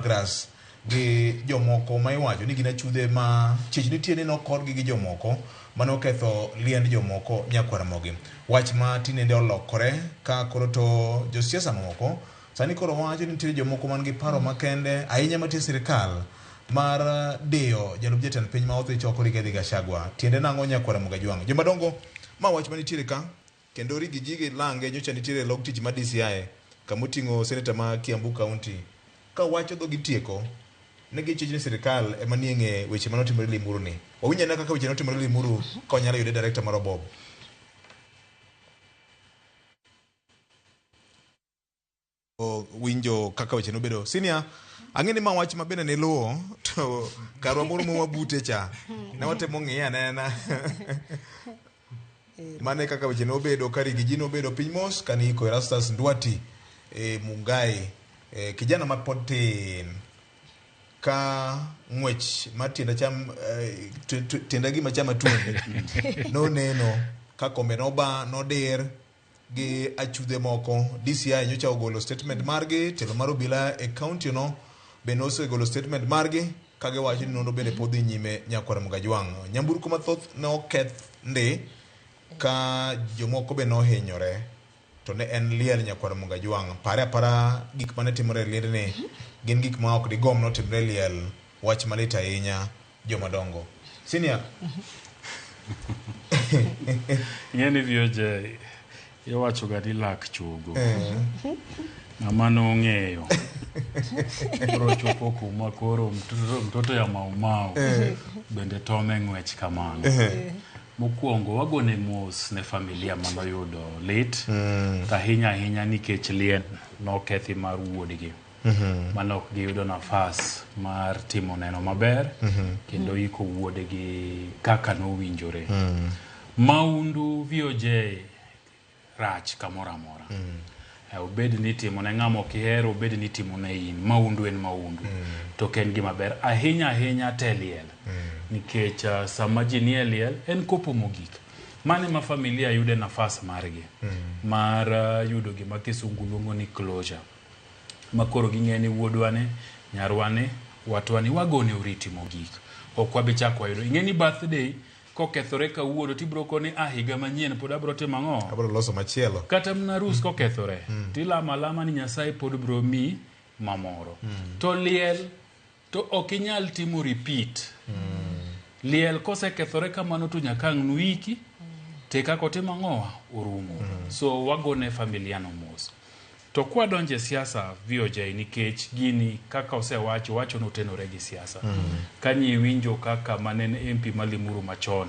Grass gi jomoko ma iwacho ni gin achudhe ma chich nitie ni nokorgi gi jomoko mane oketho liend jomoko nyakwar Ramogi. Wach ma tinende olokore ka koro to josiasa mamoko sani koro wacho ni nitiere jomoko man gi paro makende ahinya mantie sirikal mar diyo jalup jatend piny ma odhi choko Rigathi Gachagua. Tiende nang'o nyakwar Ramogi Ajwang'? Jomadongo, ma wach manitiere ka kendo Riggy G gi lange nyocha nitiere e log tich mar DCI kama oting'o seneta ma Kiambu County ka wacho dho gitieko ne gichich ni sirikal ema nie ng'e weche mane otimore Limuru ni. Wawinj ane kaka weche notimore Limuru ka wanyalo yude director mar Obob. Winjo kaka weche nobedo. Senior, ang'e ni ma wach ma bende niluwo to karwa moro ma wabute cha ne watemo ng'iye anena. Mano e kaka weche nobedo ka Riggy G nobedo piny mos kane iko Erastus Ndwati e Mungai e, kijana ma pod tin ka ng'wech mar tienda cham eh, tienda gima chama tuonde noneno ka kombe noba nodir gi achudhe moko. DCI nyocha ogolo statement margi, telo mar obila e county no bende osegolo statement margi ka giwacho ni nonro bende pod dhi nyime nyakwar Mgajwang'. Nyamburko mathoth ne oketh ndi ka jomoko be nohinyore to ne en liel nyakwar Mgajwang'. Pare apara gik mane timore e liendni gin gik ma ok digomb notimre e liel, wach malit ahinya jomadongo. Senior. Ing'e ni VOJ iwacho ga ni lak chogo. Ng'ama nong'eyo. Koro chopo kuma koro mtoto ya maumau bende tome ng'wech kamano. Mokwongo wagone mos ne familia manoyudo lit to ahinya ahinya nikech liel nokethi mar wuodgi. Mane ok giyudo nafas mar timo neno maber kendo iko wuodgi kaka nowinjore. Maundu VOJ rach kamoro amora. Obed ni itimo ne ng'ama ok ihero, obed ni itimo ne in, maundu en maundu. To ok en gima ber. Ahinya ahinya to e liel. Nikech sama ji nie liel, en kopo mogik. Mano ema familia yude nafas margi mar yudo gima kisungu luongo ni closure. Ma koro ging'e ni wuodwa ni, nyarwa ni, watwa ni, wagone oriti mogik. Ok wabi chak wayudo. Ing'e ni birthday kokethore kawuono tibro koni ah higa manyien pod abro timo ang'o? Abro loso machielo. Kata mana arus kokethore tilamo alama ni Nyasaye pod bro mi mamoro. To liel to ok inyal timo repeat. Liel kosekethore kamano to nyaka ang' nuiki te kaka otimo ang'owa orumo. So wagone familia no mos. To kwadonjo e siasa VOJ nikech gini kaka osewacho wacho notenore gi siasa. Kanyo iwinjo kaka mane en MP ma Limuru machon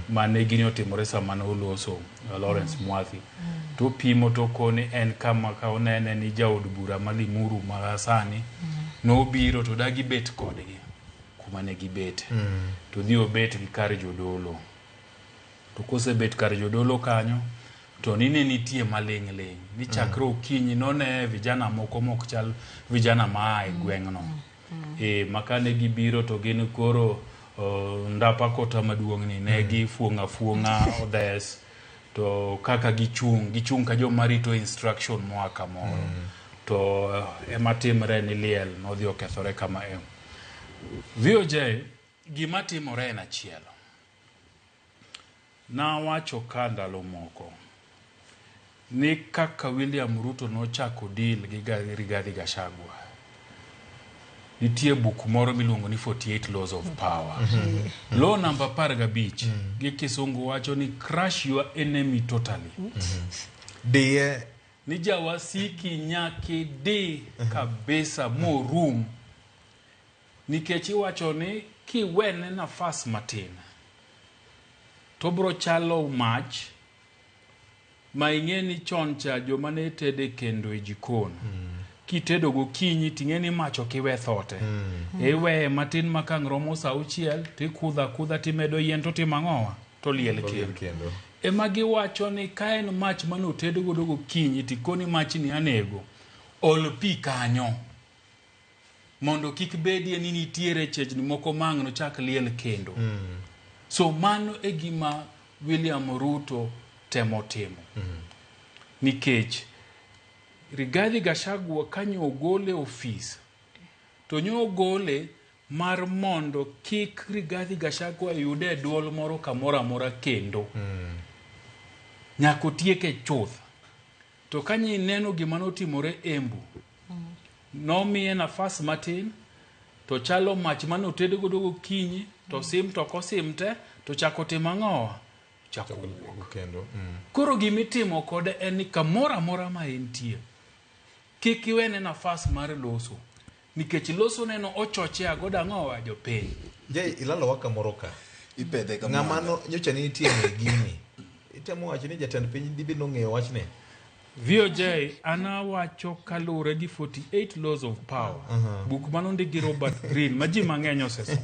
mane gini otimore sama ne oloso Lawrence Mwathi. To pimo to koni en kama ka onene ni jaod bura ma Limuru ma sani nobiro to dagi bet kodgi kuma ne gibete. To dhi obet gi kar jodolo. To kosebet kar jodolo kanyo to ni ne nitie maling' ling' ni chakre okinyi none vijana moko mok chal vijana maa e gweng'no. E, ma kane gibiro to gin koro ndapa kota maduong' ni ne gifuong'o afuong'a odhes to kaka gichung' gichung' ka joma rito instruction moa kamoro. To ema timre ni liel nodhi okethore kama e. VOJ gima timore en achiel. Nawacho ka ndalo moko ni kaka William Ruto nochako deal gi Rigathi Gachagua, nitie buk moro miluongo ni 48 Laws of Power. Law namba 15 gi kisungu wacho ni crush your enemy totally. Diye Ni jawasiki nyaki di kabisa morum. Nikech iwacho ni kiwene nafas matin to obro chalo mach ma ing'e ni chon cha joma ne tedo e kendo e jikon kitedo gokinyi ting'e ni mach ok iwe thote iweye matin ma kang' romo saa auchiel tikudho akudha timedo yien totimo ang'owa toliel kendo kendo. ema giwacho ni ka en mach mane oted godo gokinyi tikoni machni anego ol pi kanyo mondo kik bedie ni nitiere chechni moko ma ang' nochak liel kendo. So mano e gima William Ruto temo timo. Nikech Rigathi Gachagua kanyo ogole ofis To nyo gole mar mondo kik Rigathi Gachagua yude duol moro kamoro amora kendo. Nyaka otieke chuth. To ka neno gima notimore Embu, nomiye nafas matin, to chalo mach mane oted godo gokinyi, to sim to kosim te, to chako timo ang'owa? Chako wuok. Kendo. Koro gimitimo kode en ni kamoro amora ma entie, kik iwene nafas mar loso. Nikech loso neno ochoche agodo ang'owa jopiny. Jay, ilalowa kamoro ka. Ipedhe kamano. Ng'ama no, nyocha ne nitie e gini. Itemo wacho ni jatend piny dibed nong'eyo wachni. VOJ, an awacho kaluwore gi 48 Laws of Power. Buk manondik gi Robert Greene, ma ji mang'eny osesomo.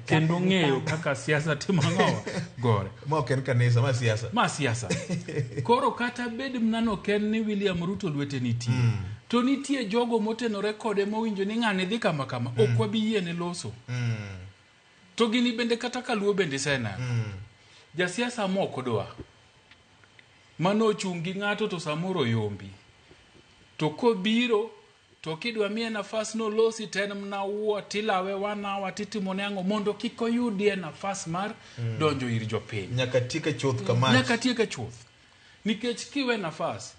Kendo ng'eyo kaka siasa timo ang'owa gore. Ma ok en kanisa, ma siasa. Ma siasa. Koro kata bed mana nok en ni William Ruto lwete nitie. To nitie jogo motenore kode mowinjo ni ng'ani dhi kama kama, ok wabi yiene loso. To gini bende kata kaluo bende iseneno. Jasiasa mok dwa. Mano ochung' gi ng'ato to samoro yombi. To kobiro to kidwa miye nafas nolosi to en mana wuo tilawe one hour titimone ang'o mondo kik oyudie nafas mar donjo ir jopiny. Nyaka tieke chuth kamach. Nyaka tieke chuth. Nikech kiwe nafas,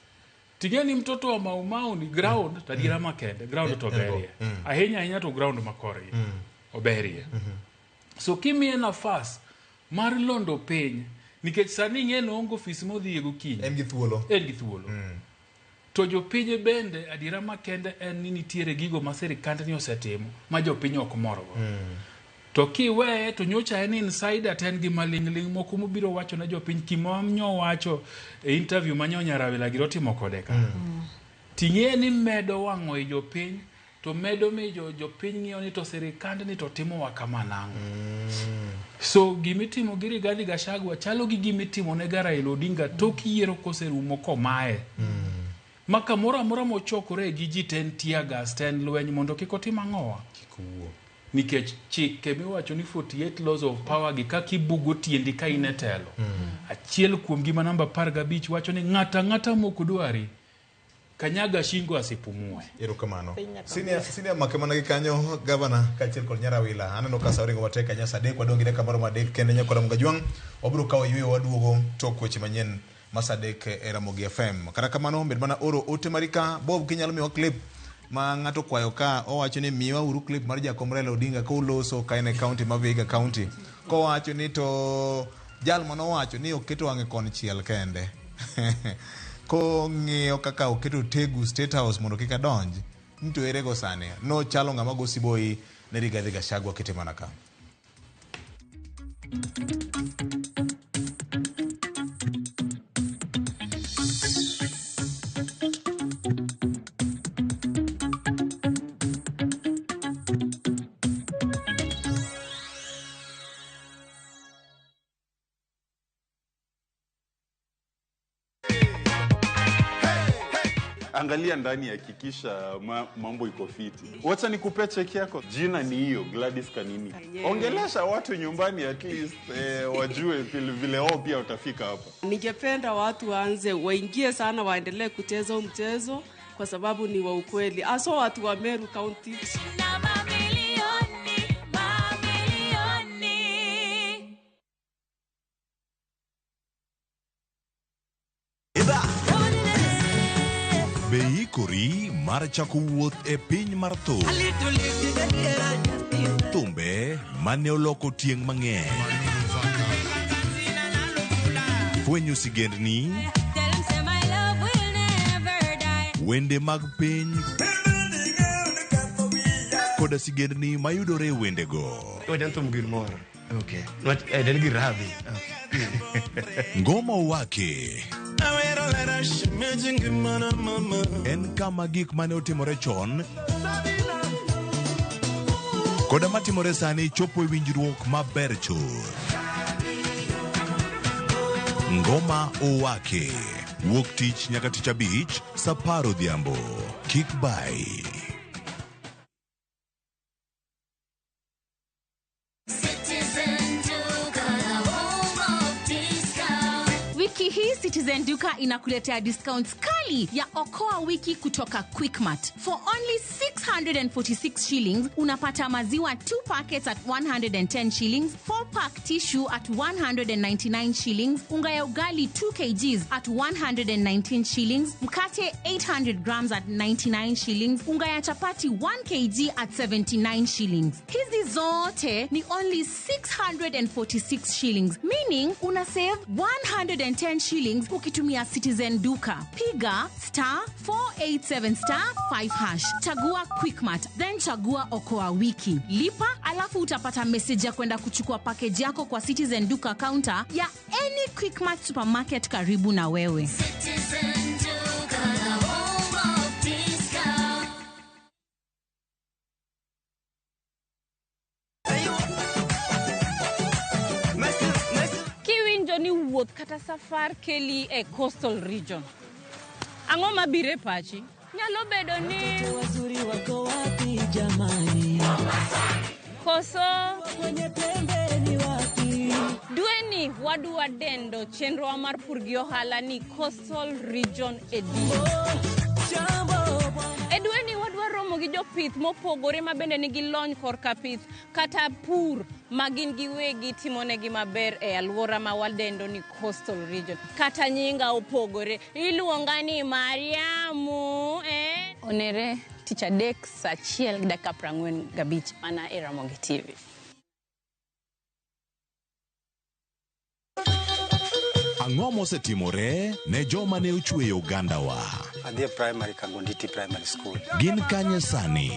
ting'e ni mtoto wa Mau Mau ni ground to adiera makende, ground to oberie. Ahinya ahinya to ground ma korgi oberie. So kimiye nafas mar londo piny, nikech sani ing'e ni oonge ofis modhiye gokinyi. En gi thuolo. En gi thuolo. To jopiny bende adiera makende en ni nitiere gigo ma sirikandni osetimo ma jopiny ok morgo. To kiweye to nyocha en insider to en gi maling'ling' moko mobiro wacho ne jopiny gima nyowacho e interview ma nyo Nyarawila giro timo kode ka. Ting'e ni medo wang'o i jopiny to medo mi jopiny ng'iyo ni to sirikandni to timowa kama nang'o. So gimitimo gi Rigathi Gachagua chalo gi gimitimo ne ga Raila Odinga tok yiero koserumo komaye. Ma kamoro amora mochokore gi ji to en tear gas to en lweny mondo kik otim ang'owa. Kik owuo. Nikech chike miwacho ni 48 laws of power gi kaka ibugo tiendi ka in e telo. Achiel kuom gi ma namba 15 wacho ni ng'ato ang'ata mok dwari kanyaga shingo asipumue. Erokamano. Senior make mana gi kanyo gavana kaachiel kod Nyarawila. Aneno ka sa oringo matek ahinya sa 3 wadong' gi dakika moro adek kende nyakora Mgajwang'. Wabiro kawo yweyo waduogo tok weche manyien ma sa 3 e Ramogi FM. Kata kamano med mana oro ote mari ka Bob kinyalo miwa clip ma ng'ato kwayo ka owacho ni miwa uru clip mar jakom Raila Odinga ka uloso ka en e county ma Vihiga County. Kowacho ni to jal manowacho ni oketo wang'e konchiel kende. Kong'iyo kaka oketo tegu State House mondo kik adonj, ni to ere go sani? Nochalo ng'ama go siboi ne Rigathi Gachagua kete mana ka. Angalia ndani, hakikisha mambo iko fiti. Wacha nikupe cheki yako. Jina ni hiyo Gladys Kanini. Ongelesha watu nyumbani at least wajue vile wao pia watafika hapa. Ningependa watu waanze waingie sana, waendelee kucheza mchezo kwa sababu ni wa ukweli. Aso watu wa Meru County. Na mamilioni, mamilioni. Be ikori mar chako wuoth e piny mar thum. Thumbe mane oloko tieng' mang'eny. Fwenyo sigendni. Wende mag piny koda sigendni mayudore e wendego. Okay. Ngoma Wake en kama gik mane otimore chon koda matimore sani chopo e winjruok maber chuth. Ngoma Owake wuok tich nyaka tich abich sa 10 odhiambo. Kik bai. Wiki hii Citizen Duka inakuletea discounts kali ya Okoa Wiki kutoka Quickmart. For only 646 shillings unapata maziwa 2 packets at 110 shillings, 4 pack tissue at 199 shillings, unga ya ugali 2 kgs at 119 shillings, mkate 800 grams at 99 shillings, unga ya chapati 1 kg at 79 shillings. Hizi zote ni only 646 shillings, meaning una save 110 shillings ukitumia Citizen Duka. Piga star 487 star 5 hash, chagua Quickmart, then chagua Okoa Wiki, lipa, alafu utapata message ya kwenda kuchukua package yako kwa Citizen Duka counter ya any Quickmart supermarket karibu na wewe. Citizen Duka, the home of discount. Kiwinjo ni wuoth kata safar keli e coastal region, ang'o mabiro e pachi? Nyalo bedo ni Wazuri wako wapi jamani? Koso Kwenye pembe ni wapi? Dweni wadwa dendo chenrowa mar pur gi ohala ni Coastal Region Edition. E dweni wadwa romo gi jopith mopogore ma bende nigi lony korka pith kata pur ma gin giwegi timonegi maber e alwora ma wadendo ni Coastal Region. Kata nyinga opogore, iluonga ni Mariamu, eh? Onere tich adek saa achiel gi dakika 45 mana e Ramogi TV. Ang'o mosetimore ne joma ne ochweyo ogandawa? Adhi e primary Kangonditi Primary School. Gin kanye sani?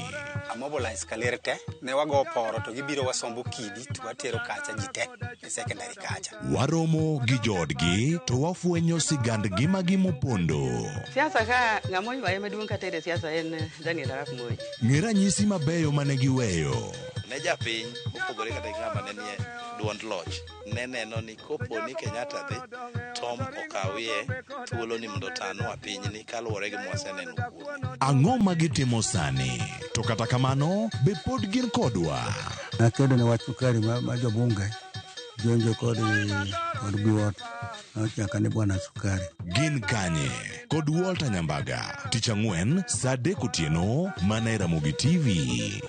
Amobilize kaler te, ne wago poro to gibiro wasombo kidi to watero kacha ji te e secondary kacha. Waromo gi joodgi to wafwenyo sigand ngimagi mopondo. Siasa ka ng'ama oywaye maduong' kata e siasa en Daniel Arap Moi. Ng'e ranyisi mabeyo mane giweyo. Ne japiny mopogore kata gi ng'ama ne nie duond loch ne neno ni kopo ni Kenyatta dhi Tom okawie thuolo ni mondo otanwa pinyni kaluwore gi mwaseneno kuome. Ang'o ma gitimo sani? To kata kamano, be pod gin kodwa? Nakedo ne wach sukari ma jobunge jonjo kod Biwott nochaka ni bwana sukari. Gin kanye? Kod Walter Nyambaga. Tich ang'wen saa 3 otieno mana e Ramogi TV.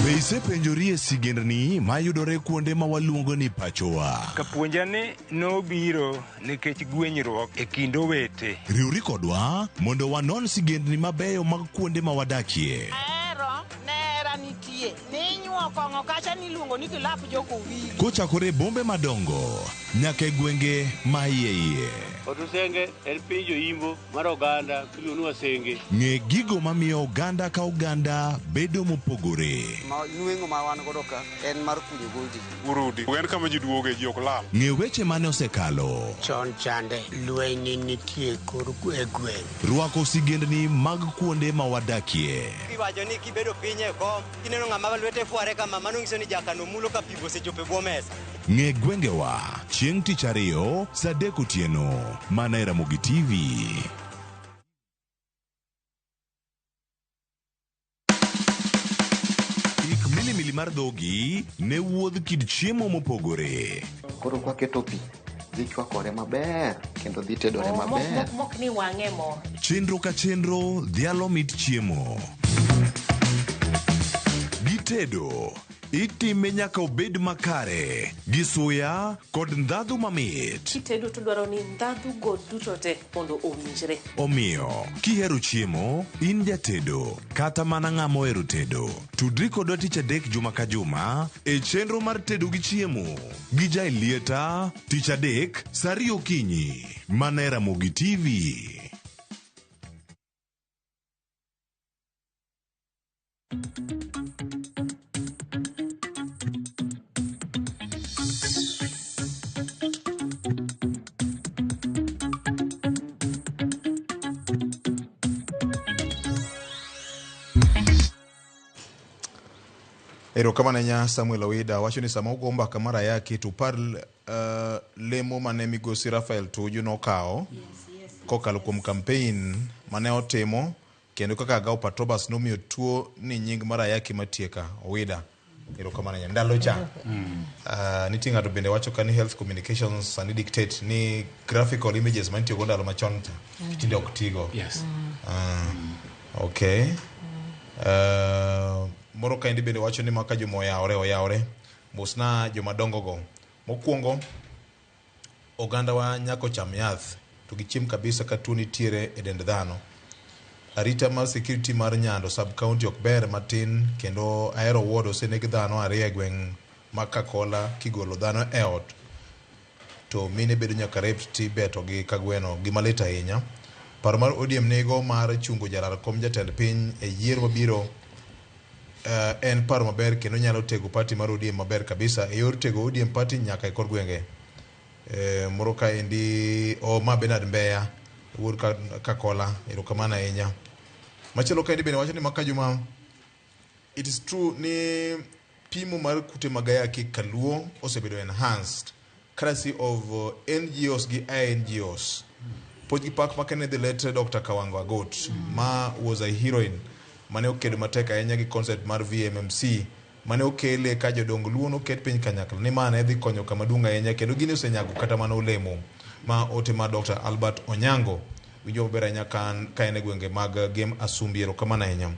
Be isepenjori e sigendni mayudore kuonde ma waluongo ni pachowa? Kapuonja ni nobiro nikech gwenyruok e kind owete. Riwri kodwa mondo wanon sigendni mabeyo mag kuonde ma wadakie. Ahero nera nitie ninyuo kong'o kacha niluongo ni kilap jokowili. Kochakore e bombe madongo nyaka e gwenge ma iye iye. Otusenge en piny joimbo mar oganda miluongo ni Wasenge. Ng'e gigo mamiyo oganda ka oganda bedo mopogore. Ma nweng'o ma wan godo ka en mar kunyo goldi. Urudi. En kama ji duoge ji ok lal. Ng'e weche mane osekalo. Chon chande lweny nitie kor e gweng'. Rwako sigendni mag kuonde ma wadakie. Iwacho ni kibedo piny e kom, kineno ng'ama lwete fware kama, mano nyiso ni jakano mulo ka pi osechopo e bwo mesa. Ng'e gwengewa chieng' tich ariyo saa 3 otieno mana e Ramogi TV. Ik milimili mar dhogi ne wuodh kit chiemo mopogore. Koro kwaketo pi, dhi chwakore maber kendo dhi tedore maber. Mok ni wang'e mo. Chenro ka chenro dhialo mit chiemo. Gitedo itime nyaka obed makare gi suya kod ndhadhu mamit. Kitedo to dwaro ni ndhadhu go duto te mondo owinjre. Omiyo, kihero chiemo, in jatedo kata mana ng'ama ohero tedo, tudri kodwa tich adek juma ka juma e chenro mar tedo gi chiemo gi Jaelieta tich adek saa 2 okinyi mana e Ramogi TV. Erokamano ahinya Samuel Owida wacho ni sama ugo mbaka mar ayaki to upar lemo mane migosi Rafael Tuju nokawo kokalo kuom campaign mane otimo kendo kaka Agao Patrobas nomiyo tuo ni nying mar ayaki matieka. Owida. Erokamano ahinya. Ndalo cha. Nitie ng'ato bende wacho ka ni health communications sani dictate ni graphical images manitiyo go ndalo machon cha tinde ok tigo. Yes. Okay. Moro kaendi bende wacho ni maka juma oyawore oyawore mosna jomadongo go. Mokwongo ogandawa nyaka ocham yath to gichiem kabisa ka tuo nitiere e dend dhano. Arita mar security mar Nyando sub county ok ber matin kendo Ahero ward oseneg dhano ariyo e gweng' ma Kakola kigolo dhano e ot to mine bedo nyaka raped tibeto gi kagweno gima lit ahinya. Paro mar ODM nigo mar chungo jalar kom jatend piny e yiero mabiro en paro maber kendo nyalo tego party mar ODM maber kabisa e yor tego ODM party nyaka e kor gwenge. Moro kaendi ma Bernard Mbeya wuod Kakola, erokamano ahinya. Machielo kaendi bende wacho ni maka juma it is true ni pimo mar kute mag ayaki kaluo osebedo enhanced courtesy of NGOs gi INGOs. Puonj gi pak makene the late Dr. Kawango Agot ma was a heroine mane okedo matek ahinya gi concept mar VMMC mane okele ka jodong Luo noket piny kanyakla ni ma ne dhi konyo kama duong' ahinya kendo gini osenyago kata mana olemo ma ote mar Dr. Albert Onyango winjo maber ahinya ka en e gwenge mag Gem Asumbi. Erokamano ahinya.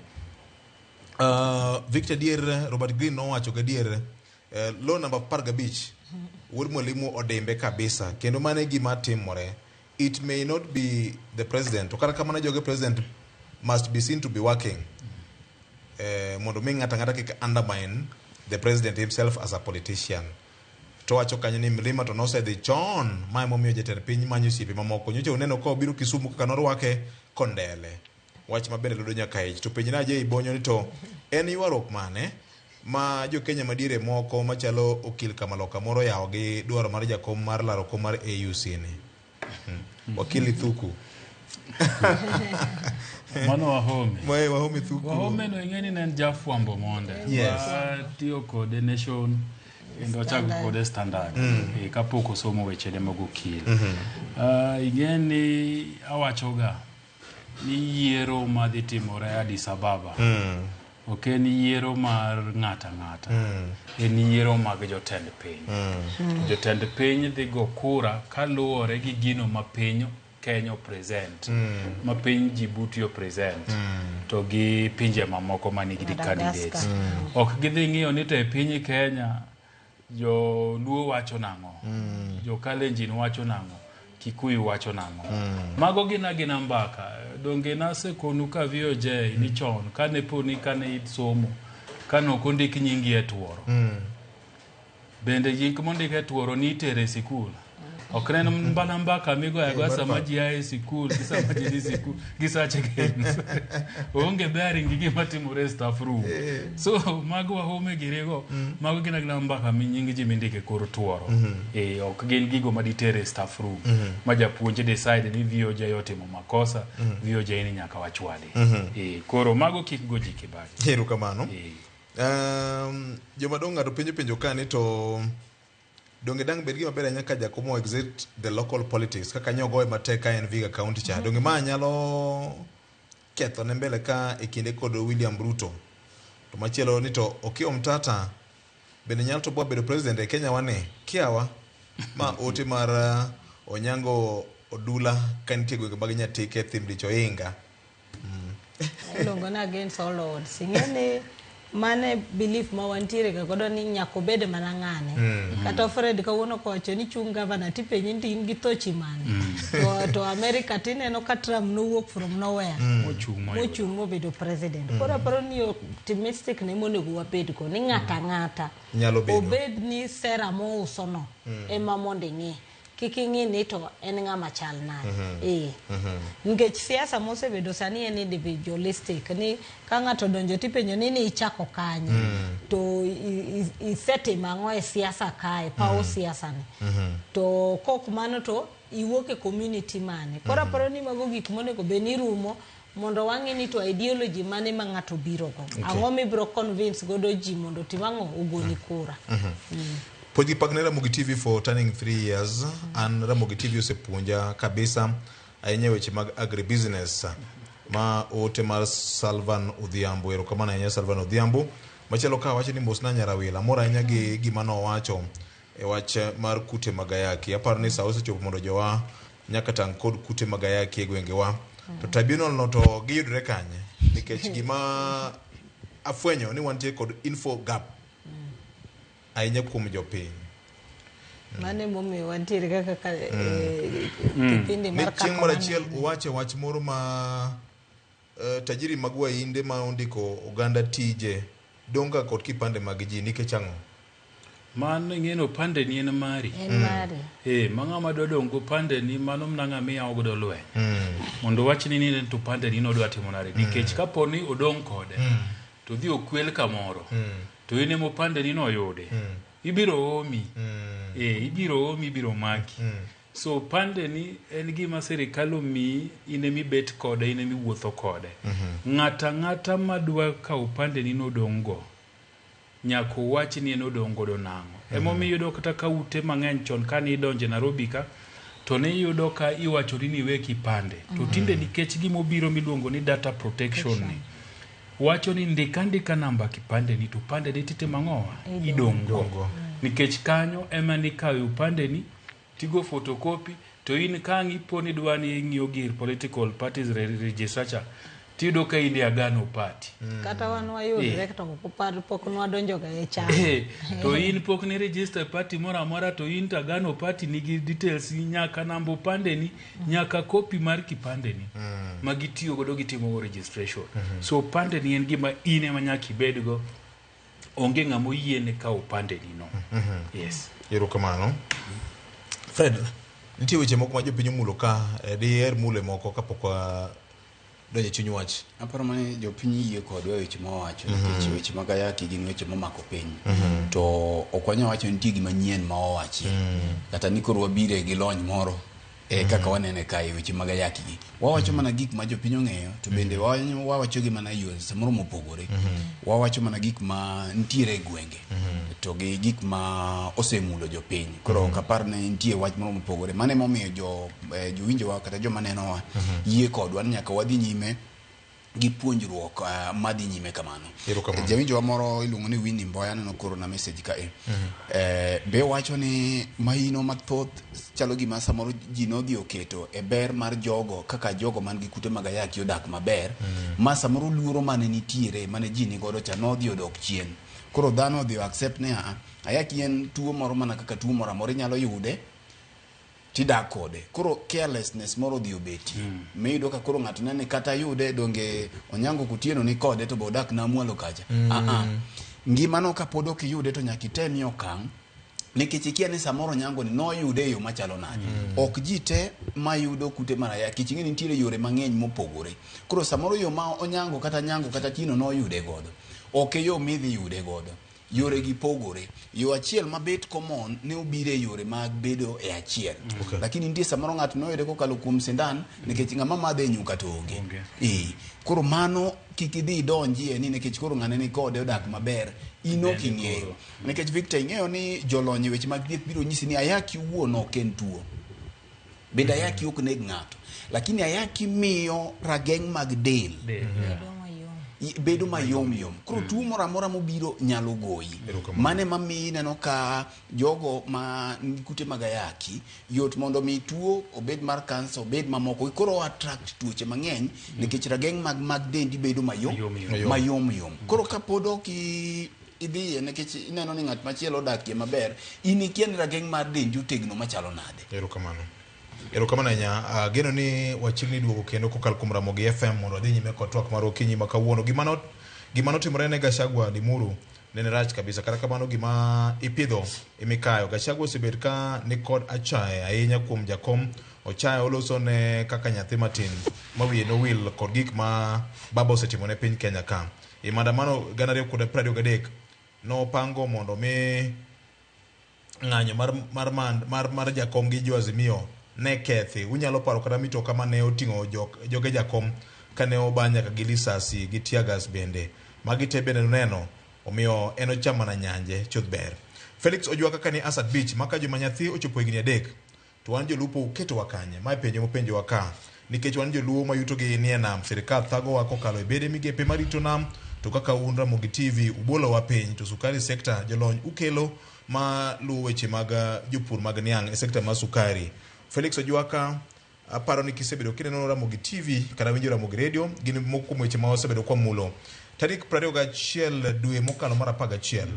Victor Dier, Robert Green nowacho gadier law namba 15 wuod mwalimu odimbe kabisa kendo mano e gima timore. It may not be the president to kata kamano joge president must be seen to be working mondo mi ng'ato ang'ata kik undermine the president himself as a politician. To wacho kanyo ni mlima to nosedhi chon ma emomiyo jatend piny manyo osiepe mamoko. Nyocha uneno ka obiro Kisumu kaka norwake kondele. Wach mabende ludo nyaka ich. To penjna je ibonyo ni to en ywaruok mane ma jo Kenya madiere moko machalo okil Kamaloka moro yawo gi dwaro mar jakom mar laro kom mar AUC ni. Wakili Thuku. Mano Wahome. Mae Wahome Thuku. Wahome no ing'e ni ne en jafwambo monde. Yes. Watiyo kode Nation kendo wachako kode Standard. Kapok osomo wechene mag okil. Ing'e ni awachoga ni yiero madhi timore Addis Ababa. Ok en yiero mar ng'ata ng'ata. En yiero mag jotend piny. Jotend piny dhi go kura kaluwore gi gino ma piny Kenya present, ma piny Djibouti present, to gi pinje mamoko manigi candidates. Ok gidhi ng'iyo ni to e piny Kenya jo Luo wacho nang'o, jo Kalenjin wacho nang'o, Kikuyu wacho nang'o. Mago gin agina mbaka. Donge nasekonu ka VOJ ni chon kane poni kane isomo kane ok ondik nyingi e tuoro. Bende gik mondik e tuoro ni itere e sikul. Ok ne en mbana mbaka migoyo agoya sama ji a e sikul gi sama ji dhi sikul gi such games. Onge bearing gi gima timore e staff room. So mago Wahome girigo, mago gin agina mbaka mi nying ji mindiko e kor tuoro. Ok gin gigo maditere e staff room. Ma japuonj decide ni VOJ otimo makosa, VOJ ni nyaka wachwali. Koro mago kik go ji kibaki. Erokamano. Jomadongo ng'ato penjo penjo ka ni to donge dang' bed gima ber ahinya ka jakom o exit the local politics kaka nyogoye matek ka en Vihiga County cha. Donge ma nyalo ketho ne mbele ka e kinde kod William Ruto. To machielo ni to Okiya Omtata bende nyalo toboa bedo president e Kenya wane kiawa ma ote mar Onyango Odula ka nitie gwenge mag Nyatike thim dich oinga. Iluongo ni against all odds. Ing'e ni mane belief ma wantiere ga godo ni nyaka obed mana ng'ane. Kata Fred kawuono kowacho ni chung gavana tipenje ni in gi thochi mane. To America tineno ka Trump nowuok from nowhere. Mochung' moyudo. Mochung' mobedo president. Koro aparo ni optimistic ne monego wabed go ni ng'ata ng'ata Nyalo bedo. obed ni sera mouso no ema mondo ing'i. Kik ing'i ni to en ng'ama chal nade. Nikech siasa mosebedo sani en individualistic ni ka ng'ato odonjo tipenjo ni ichako kanye to isetimo ang'o e siasa kae pawo siasa ni to kok mano to iwuok e community mane. Koro aparo ni mago gik monego bed ni rumo mondo wang'i ni to ideology mane ma ng'ato biro go. Ang'o mibiro convince godo ji mondo otim ang'o ogoni kura. Puonj gi pak ne Ramogi TV for turning 3 years. An Ramogi TV osepuonja kabisa ahinya e weche mag agribusiness. Ma ote mar Salvan Odhiambo. Erokamano ahinya Salvan Odhiambo. Machielo ka wacho ni mosna Nyarawila, amor ahinya gi gima nowacho e wach mar kute mag ayaki. Aparo ni sa osechopo mondo jowa nyaka tang' kod kute mag ayaki e gwengewa. To tribunal no to giyudre kanye? Nikech gima afwenyo ni wantie kod info gap ahinya kuom jopiny. Mano emomiyo wantiere kaka ka, eh, kipindi Ni mar chieng' Kaka moro Wanene. achiel uwache wach moro ma tajiri mag wainde ma ondiko oganda tije dong' ga kod kipande mag ji nikech ang'o? Mano ing'e ni opande ni en mari. En mari. Eh, ma ng'ama dwa dong' gopande ni mano mana ng'ama iyawo godo lweny. Mondo owachni ni en to opande ni nodwa timo nade. Nikech kapo ni odong' kode, to odhi okwel kamoro, to in ema opande ni noyude, ibiro omi. Eh, ibiro omi, ibiro maki. So opande ni en gima sirikal omiyi, in ema ibet kode, in ema iwuotho kode. Ng'ato ang'ata madwa kawo opande ni nodong' go, nyaka owach ni en odong' godo nang'o. Emomiyo iyudo kata ka ute mang'eny chon kane idonjo e Nairobi ka, to ne iyudo ka iwachoni ni iwe kipande. To tinde nikech gima obiro miluongo ni data protection ni, wacho ni ndik andika namba kipande ni to opande ni titimo ang'owa? Idong' go. Nikech kanyo ema nikawe opande ni, tigo photocopy, to in ka ang' ipo ni idwa ni ing'iyo gir political parties registrature, tiyudo ka in e Agano Party. Kata wan wayudre to ok opar pok nwadonjoga e chama. To in pok ni register party moro amora to in to Agano Party nigi details ni nyaka namba opande ni, nyaka copy mar kipande ni ma gitiyo godo gitimo go registration. So opande ni en gima in ema nyaka ibed go. Onge ng'ama oyiene kawo opande ni no. Yes. Erokamano. Fred, nitie weche moko ma jopiny omulo ka, diher mule moko kapok wadonjo e chuny wach? Aparo mana ni jopiny yie kodwa e weche mawawacho nikech weche mag ayaki gin weche momako piny. To ok wanyal wacho ni nitie gima nyien ma wawachi. Kata ni koro wabire gi lony moro e kaka wanene kae weche mag ayaki gi. Wawacho mana gik ma jopiny ong'eyo to bende wawacho gi mana yo samoro mopogore. Wawacho mana gik ma nitiere e gwenge to gi gik ma osemulo jopiny. Koro ok apar ni nitie wach moro mopogore. Mano emomiyo jowinjowa kata joma nenowa yie kodwa ni nyaka wadhi nyime gi puonjruok madhi nyime kamano. Erokamano. Jawinjowa moro iluongo ni Winnie Mboya aneno koro na message ka e. Be wacho ni mahino mathoth chalo gima samoro ji nodhi oketo e ber mar jogo kaka jogo man gi kute mag ayaki odak maber ma samoro luoro mane nitiere mane ji nigodo cha nodhi odok chien. Koro dhano odhi o accept ni a ayaki en tuo moro mana kaka tuo moro amora inyalo yude tidak kode. Koro carelessness moro odhi obetie. Miyudo ka koro ng'ato nene kata yude donge Onyango Kotieno ni kode to be odak na mwalo kacha. Ngimano kapod ok iyude to nyaka itemie okang' nikech ikia ni samoro Onyango ni noyude e yo machalo nade. Ok ji te mayudo kute mar ayaki, nikech ing'e ni nitiere yore mang'eny mopogore. Koro samoro yo ma Onyango kata Nyango kata Tino noyude godo, ok e yo midhi yude godo. Yore gi pogore. Yo achiel mabet common ne obiro e yore mag bedo e achiel. Lakini nitie samoro ng'ato noyude kokalo kuom sindan nikech ng'ama madhe nyuka to onge. Koro mano kik idhi idonjie ni nikech koro ng'ane ni kode odak maber, in ok ing'eyo. Nikech Victor ing'eyo ni jolony e weche mag thieth biro nyisi ni ayaki owuon ok en tuo. Bende ayaki ok neg ng'ato. Lakini ayaki miyo rageng' mag del bedo mayom yom. Koro tuo moro amora mobiro nyalo goyi. Mano ema miyo ineno ka jogo ma nigi kute mag ayaki yot mondo mi tuo obed mar kansa obed mamoko. Koro o attract tuoche mang'eny nikech rageng' mag dendi bedo mayom mayom yom. Koro kapod ok idhiye nikech ineno ni ng'at machielo odakie maber, in ikia ni rageng' mar dendi otegno machalo nade. Erokamano. Erokamano ahinya. Ageno ni wachiegni duogo kendo kokalo kuom Ramogi FM mondo wadhi nyime kod twak mar okinyi ma kawuono. Gima notimore ne Gachagua Limuru nene rach kabisa. Kata kamano gima ipidho emikayo. Gachagua osebet ka nikod achaye ahinya kuom jakom. Ochaye oloso ne kaka nyathi matin ma wiye nowil kod gik ma baba osetimo ne piny Kenya ka. E maandamano 2023 nopango mondo mi ng'anyo mar jakom gi jo Azimio ne kethi. Unyalo paro kata mitoka mane oting'o joge jakom kane oba nyaka gi lisasi gi tear gas bende. Magi te bende noneno, omiyo en ocham mana nyanje chuth ber. Felix Ojwang kaka ni Asad Beach maka juma nyathi ochopo higni 3 to wan jolupo uketowa kanye? Mae penjo mopenjowa ka. Nikech wan joluo ma yutogi nie nam, sirikal thagowa kokalo e bede migepe marito nam To kaka un Ramogi TV ubolowa piny to sukari sector jolony ukelo ma luwo weche mag jopur mag niang' e sekta mar sukari. Felix Ojwaka, aparo ni kisebedo kineno Ramogi TV kata winjo Ramogi Radio, gin moko kuom weche ma wasebedo kwamulo. Tarik 21 dwe mokalo mar 11,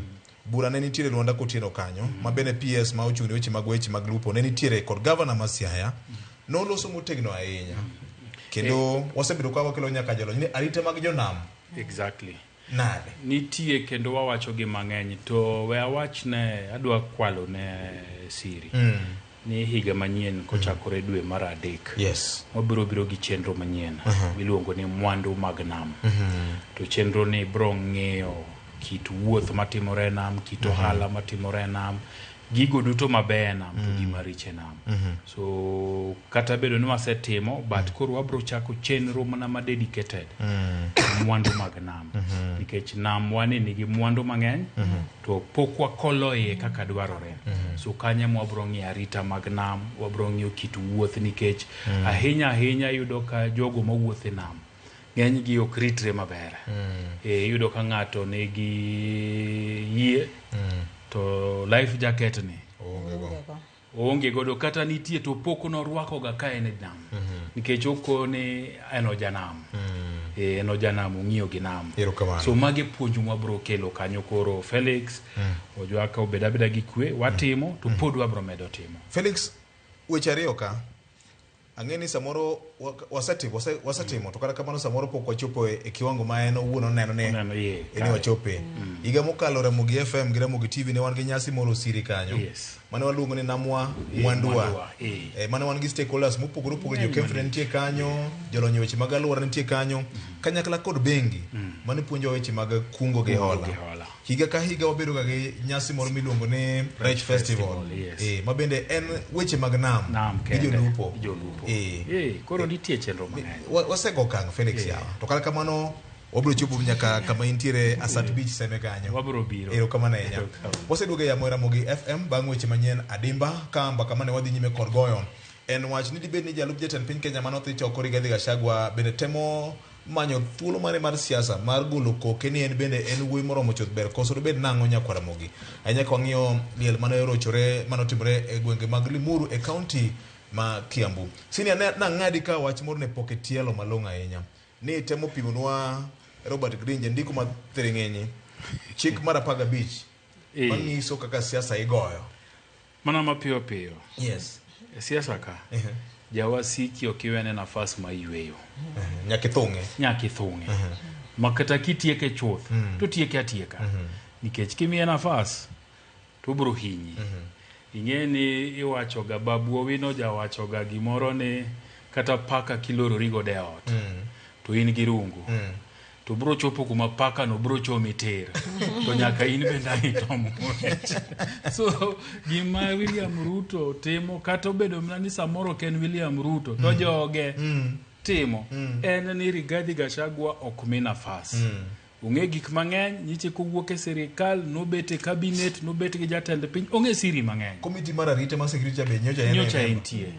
bura ne nitiere Luanda Kotieno kanyo, ma bende PS ma ochung' ne weche mag lupo ne nitiere kod gavana ma Siaya, noloso motegno ahinya. Kendo wasebedo ka wakelo nyaka jolony ni arita mag jonam. Exactly. Nade? Nitie kendo wawacho gi mang'eny to we awach ne adwa kwalo ne siri. Ni higa manyien kochakore dwe mar 3. Yes. Wabiro biro gi chenro manyien miluongo ni mwandu mag nam. To chenro ni biro ng'iyo kit wuoth matimore e nam, kit ohala matimore e nam, gigo duto mabeyo e nam to gi maricho e nam. So kata bedo ni wasetimo, but koro wabiro chako chenro mana ma dedicated mwandu mag nam. Nikech nam wani nigi mwandu mang'eny to pok wakolo iye kaka dwarore. So kanyo ema wabiro ng'iyo arita mag nam, wabiro ng'iyo kit wuoth nikech ahinya ahinya iyudo ka jogo mawuotho e nam ng'eny gi ok ritre maber. Iyudo ka ng'ato nigi yie to life jacket ni oonge godo, kata nitie to pok norwako ga ka en e nam. Nikech okone en ojanam. En ojanam ong'iyo gi nam. So mage puonj mwabro kelo kanyo koro Felix Ojwaka obed abeda gi kwe, watimo to pod wabro medo timo. Felix, weche ariyo ka ang'e ni samoro wasetimo to kata kamano samoro pok wachopo e kiwango ma en owuon oneno ni wachope. Higa mokalo Ramogi FM gi Ramogi TV ne wan gi nyasi moro Osiri kanyo. Yes. Mane waluongo ni Namwa Mwandua. Mane wan gi stakeholders mopogore opogore, jo Kemfri nitie kanyo, jolony weche mag alwora nitie kanyo, kanyakla kod bengi mane puonjowa weche mag kungo gi hola. Higa ka higa wabedo ga gi nyasi moro miluongo ni Rech Festival. Yes. Ma bende en weche mag nam gi jolupo. Koro nitie chenro mang'eny. Wasego okang' Felix yawa. To kata kamano wabiro chopo nyaka kama intiere Asat Beach seme kanyo. Wabiro biro. Erokamano ahinya. Waseduogo e yamo Ramogi FM bang' weche manyien adimba ka mbaka mane wadhi nyime kod goyo. En wach ni dibed ni jalup jatend piny Kenya mane odhi choko Rigathi Gachagua bende temo manyo thuolo mare mar siasa mar golo koke ni en bende en wuoyi moromo chuth ber koso dobed nang'o nyakwar Ramogi. Ahinya ka wang'iyo liel mane orochore mane otimore e gwenge mag Limuru e kaunti ma Kiambu. Senior nang'adi ka wach moro ne pok itielo malong'o ahinya. Ni temo pimonwa Robert Green jandiko ma thiring'inyi chik mar 15 manyiso kaka siasa igoyo. Mana mapiyo piyo. Yes. E siasa ka jawasiki ok iwene nafas ma yweyo. Nyaka ithung'e. Nyaka ithung'e. Ma kata kitieke chuth to tieke atieka. Nikech kimiye nafas to obiro hinyi. Ing'e ni iwachoga babu Owino jawachoga gimoro ni kata paka kilorori godo e ot to in gi rungu to bro chopo kuma paka no bro chomi tir to nyaka in bende ang' itom ng'wech. So gima William Ruto timo kata obedo mana ni samoro ok en William Ruto to joge timo en ni Rigathi Gachagua ok mi nafas. Ong'e gik mang'eny, nyiche kowuok e sirikal, nobet e cabinet, nobet gi jatend piny, ong'e siri mang'eny. Komiti mar arita mar security be nyocha entie.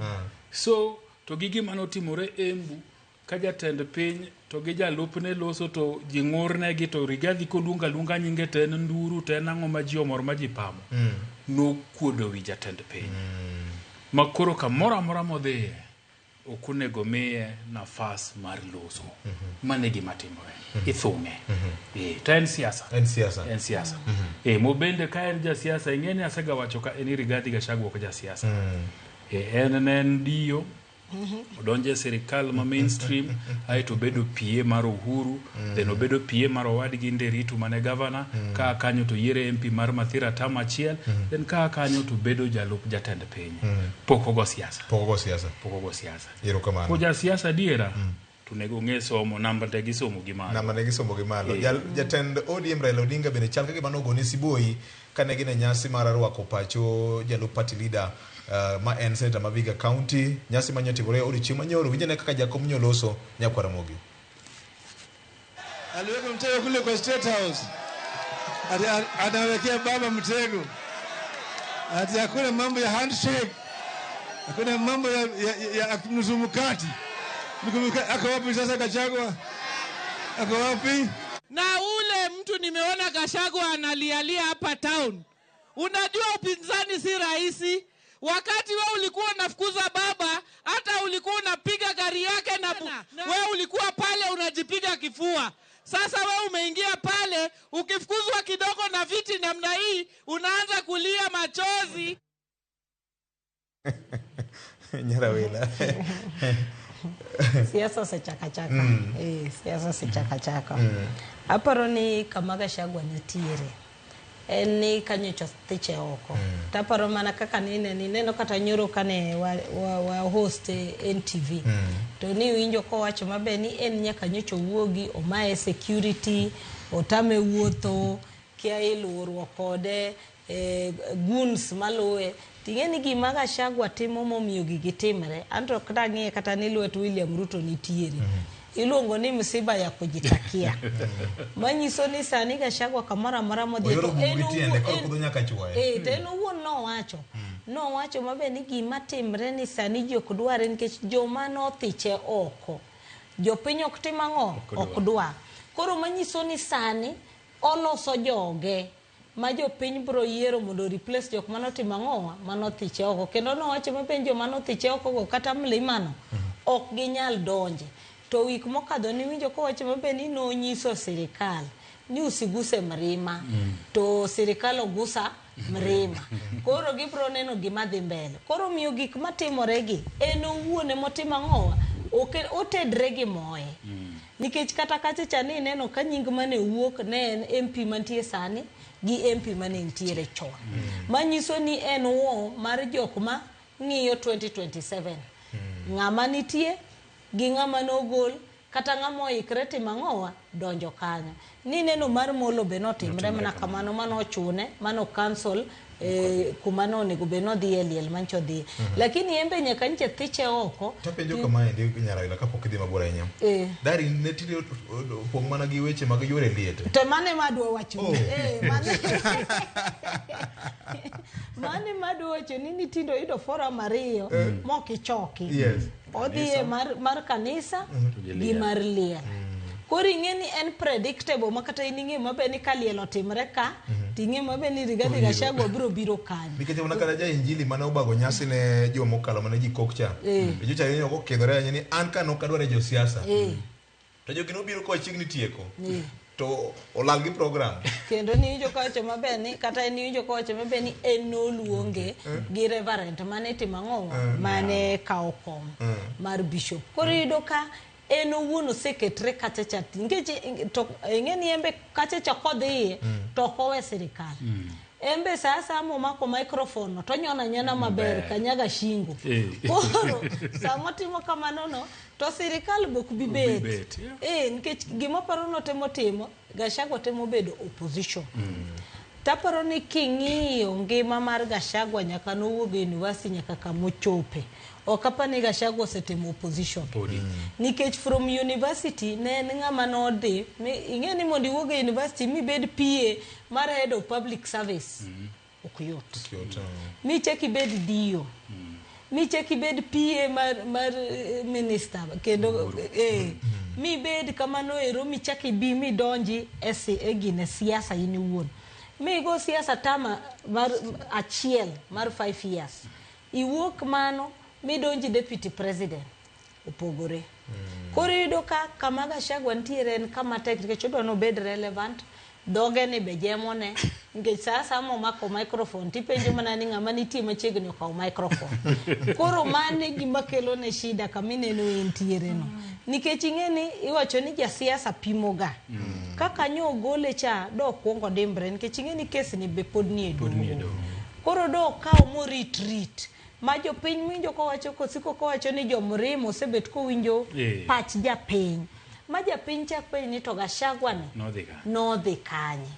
So to gi gima notimore Embu ka jatend piny to gi jalupne loso to ji ng'urnegi to Rigathi koluongo aluonga nyinge to en nduru to en ang'o ma ji omor ma ji pamo. Nokuodo wi jatend piny. Ma koro kamoro amora modhiye ok onego miye nafas mar loso. Mano e gima timore. Ithung'e. To en siasa. En siasa. En siasa. Mobende ka en jasiasa, ing'e ni asegawacho ka en Rigathi Gachagua ok jasiasa. En ne en dio odonje sirikal ma mainstream aeto obedo PA mar Uhuru, then obedo PA mar owadgi Nderitu mane governor, ka kanyo to yiere MP mar Mathira tam achiel, then ka kanyo to bedo jalup jatend piny. Pok ogo siasa. Pok ogo siasa. Pok ogo siasa. Erokamano. Ko jasiasa adiera, to onego ng'e somo, namba te gisomo gi malo. Namba ne gisomo gi malo. Jatend ODM Raila Odinga bende chal ka gima nogone siboi kane gin e nyasi mar rwako pacho jalup party leader ma en senator ma Vihiga County. Nyasi ma nyotimore odiochieng' manyoro. Winj ane kaka jakom nyoloso nyakwar Ramogi. Aliweka mtego kule kwa State House. Ati anawekea baba mtego. Ati hakuna mambo ya handshake. Hakuna mambo ya nusu mkate. Ako wapi sasa Gachagua? Ako wapi? Na ule mtu nimeona Gachagua analialia hapa town. Unajua upinzani si rahisi. Wakati we ulikuwa unafukuza baba, hata ulikuwa unapiga gari yake na we ulikuwa pale unajipiga kifua. Sasa we umeingia pale, ukifukuzwa kidogo na viti namna hii, unaanza kulia machozi. Nyarawela. Siasa osechakachaka. Siasa osechakachaka. Aparo ni kama Gachagua nitiere en ni kanyocha thiche oko. Taparo mana kaka nineno kata nyoro kane wa host NTV. To ni winjo kowacho maber ni en nyaka nyocha owuogi omaye security, otame wuotho, kia iluorruok kode, goons maluwe. Ting'e ni gima Gachagua timo momiyo gigi timre, anto ok dang'iye kata ni lwet William Ruto nitiere. Iluongo ni msiba ya kujitakia. Manyiso ni sani Gachagua kamoro amora modhi Oyoro to bumbu en gi tiende koro owuon kudho nyaka chuoye. To en owuon nowacho maber ni gima timre ni sani ji ok dware nikech joma nothiche oko. Jopiny ok tim ang'o? Ok dwar. Koro manyiso ni sani oloso joge ma jopiny biro yiero mondo replace jok manotimo ang'owa manothiche oko. Kendo nowacho maber ni joma nothiche oko go kata mlimano ok ginyal donje. To wik mokadho niwinjo kowacho maber ni nonyiso sirikal ni usiguse mlima. To sirikal ogusa mlima. Koro gibiro neno gima dhi mbele. Koro miyo gik matimore gi en owuon emotimo ang'owa otedre gi moye. Nikech kata kacha cha ni ineno ka nying mane wuok ne en MP mantie sani gi MP mane nitiere chon. Manyiso ni en war mar jok ma ng'iyo 2027. Ng'ama nitie gi ng'ama nogol kata ng'ama oikre timo ang'owa donjo kanyo. Ni neno mar Molo be notimre mana kamano manochune mano cancel kuma nonego bed nodhi e liel mancho odhiye. Lakini en be nyaka nche thiche oko. Tapenjo kamaendi Nyarawila kapok idhi mabor ahinya. Dari ne tinde opong' mana gi weche mag yore liete. To mano ema adwa wacho. Mano ema adwa wacho ni nitindo yudo forum ariyo mok ichoki. Odhi e mar kanisa gi mar liel. Koro ing'e ni en predictable ma kata in ing'e maber ni ka liel otimre ka, ting'e maber ni Rigathi Gachagua biro biro kanyo. Nikech mana kata ja injili mane obago nyasi ne juma mokalo mane ji kok cha. Jocha ni ok okidhore ahinya ni an ka nok adwar e josiasa. To jogi nobiro koa chiegni tieko. To olal gi program. Kendo niwinjo kowacho maber ni kata en niwinjo kowacho maber ni en noluonge gi reverend mane timo ang'o mane kawo kom mar bishop. Koro iyudo ka en owuon oseketre kacha cha nikech to ing'e ni en be kacha cha kodhiye to ok owe sirikal. En be sa asaya momako microphone no to onyono anyona maber kanyaga shingo. Koro sama otimo kamano no to sirikal be ok bi bet. Nikech gima aparo notemo timo Gachagua temo bedo opposition. Taparo ni king'iyo ngima mar Gachagua nyaka nowuog e university nyaka kamochope. Ok apar ni Gachagua osetemo opposition. Nikech from university ne en ng'ama nodhi, ing'e ni mondo iwuog e university mibed PA mar head of public service. Ok yot. Michak ibed DO. Michak ibed PA mar minister kendo mibed kamano ero michak ibi midonji e gine siasa in iwuon. Migo siasa tama mar achiel mar 5 years. Iwuok mano midonji deputy president. Opogore. Koro iyudo ka kama Gachagua nitiere en kama tek nikech odwa nobed relevant. Dhoge ni be jemone nikech sa asaya momako microphone tipenjo mana ni ng'ama nitie machiegni okaw microphone. Koro mano e gima kelo ne shida kama ineno entiere no. Nikech ing'e ni iwacho ni jasiasa pimo ga. Kaka nyo ogole cha do okuongo dimbre nikech ing'e ni kes ni be pod nie doho. Koro do okaw morit ma jopiny winjo kowacho kosiko kowacho ni jomrimo osebet kowinjo pach japiny. Ma japiny chak penj ni to Gachagua ni nodhi kanye.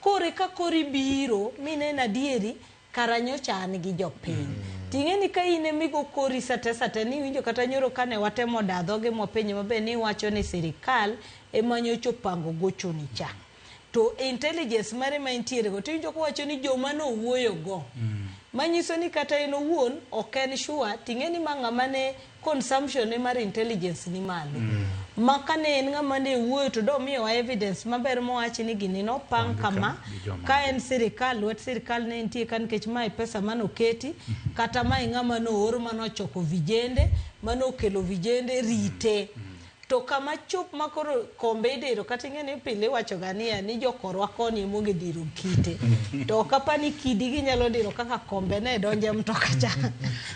Koro ka koro ibiro mineno adieri kara nyocha an gi jopiny. Ting'e ni ka in emigo kori sate ni iwinjo kata nyoro kane watemo da dhoge mwapenje maber ni iwacho ni sirikal ema nyocha opango gochoni cha. To intelligence mare ma entiere go tiwinjo kowacho ni joma nowuoyo go. Manyiso ni kata en owuon ok en sure ting'e ni ma ng'ama ne consumption ne mar intelligence ni malo. Ma kane en ng'ama ne wuoyo to domiyowa evidence maber mowachi ni gini nopang kama gi joma ka en sirikal lwet sirikal ne nitie ka nikech mae pesa manoketi kata mae ng'ama noor manochoko vijende manokelo vijende rite to kama chop ma koro kombe idiro kata ing'e ni pile iwacho ga niya ni jokorwa koni ema onge diro kite to ok apa ni kidi ginyalo diro kaka kombe ne donjo e mtoka cha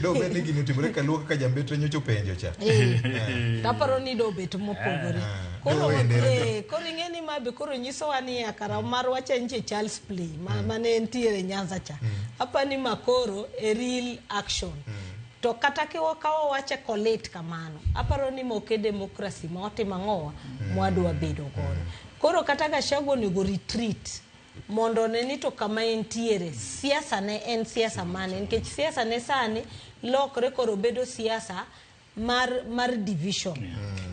Dobed ni gini otimore kaluo kaka jambetre nyocha openjo cha. Eh. Taparo ni dobet mopogore. Koro Dowende. koro ing'e ni ma be koro nyisowa ni kara marwa cha nche Charles Play ma mane ntiere Nyanza cha. Apa ni ma koro e real action. To kata kiwa ka wawache kolit kamano, aparo ni moke democracy ma watimo ang'owa mwadwa bedo godo. Koro kata Gachagua onego retreat mondo one ni to kama entiere siasa ne en siasa mane nikech siasa ne sani lokre koro bedo siasa mar division.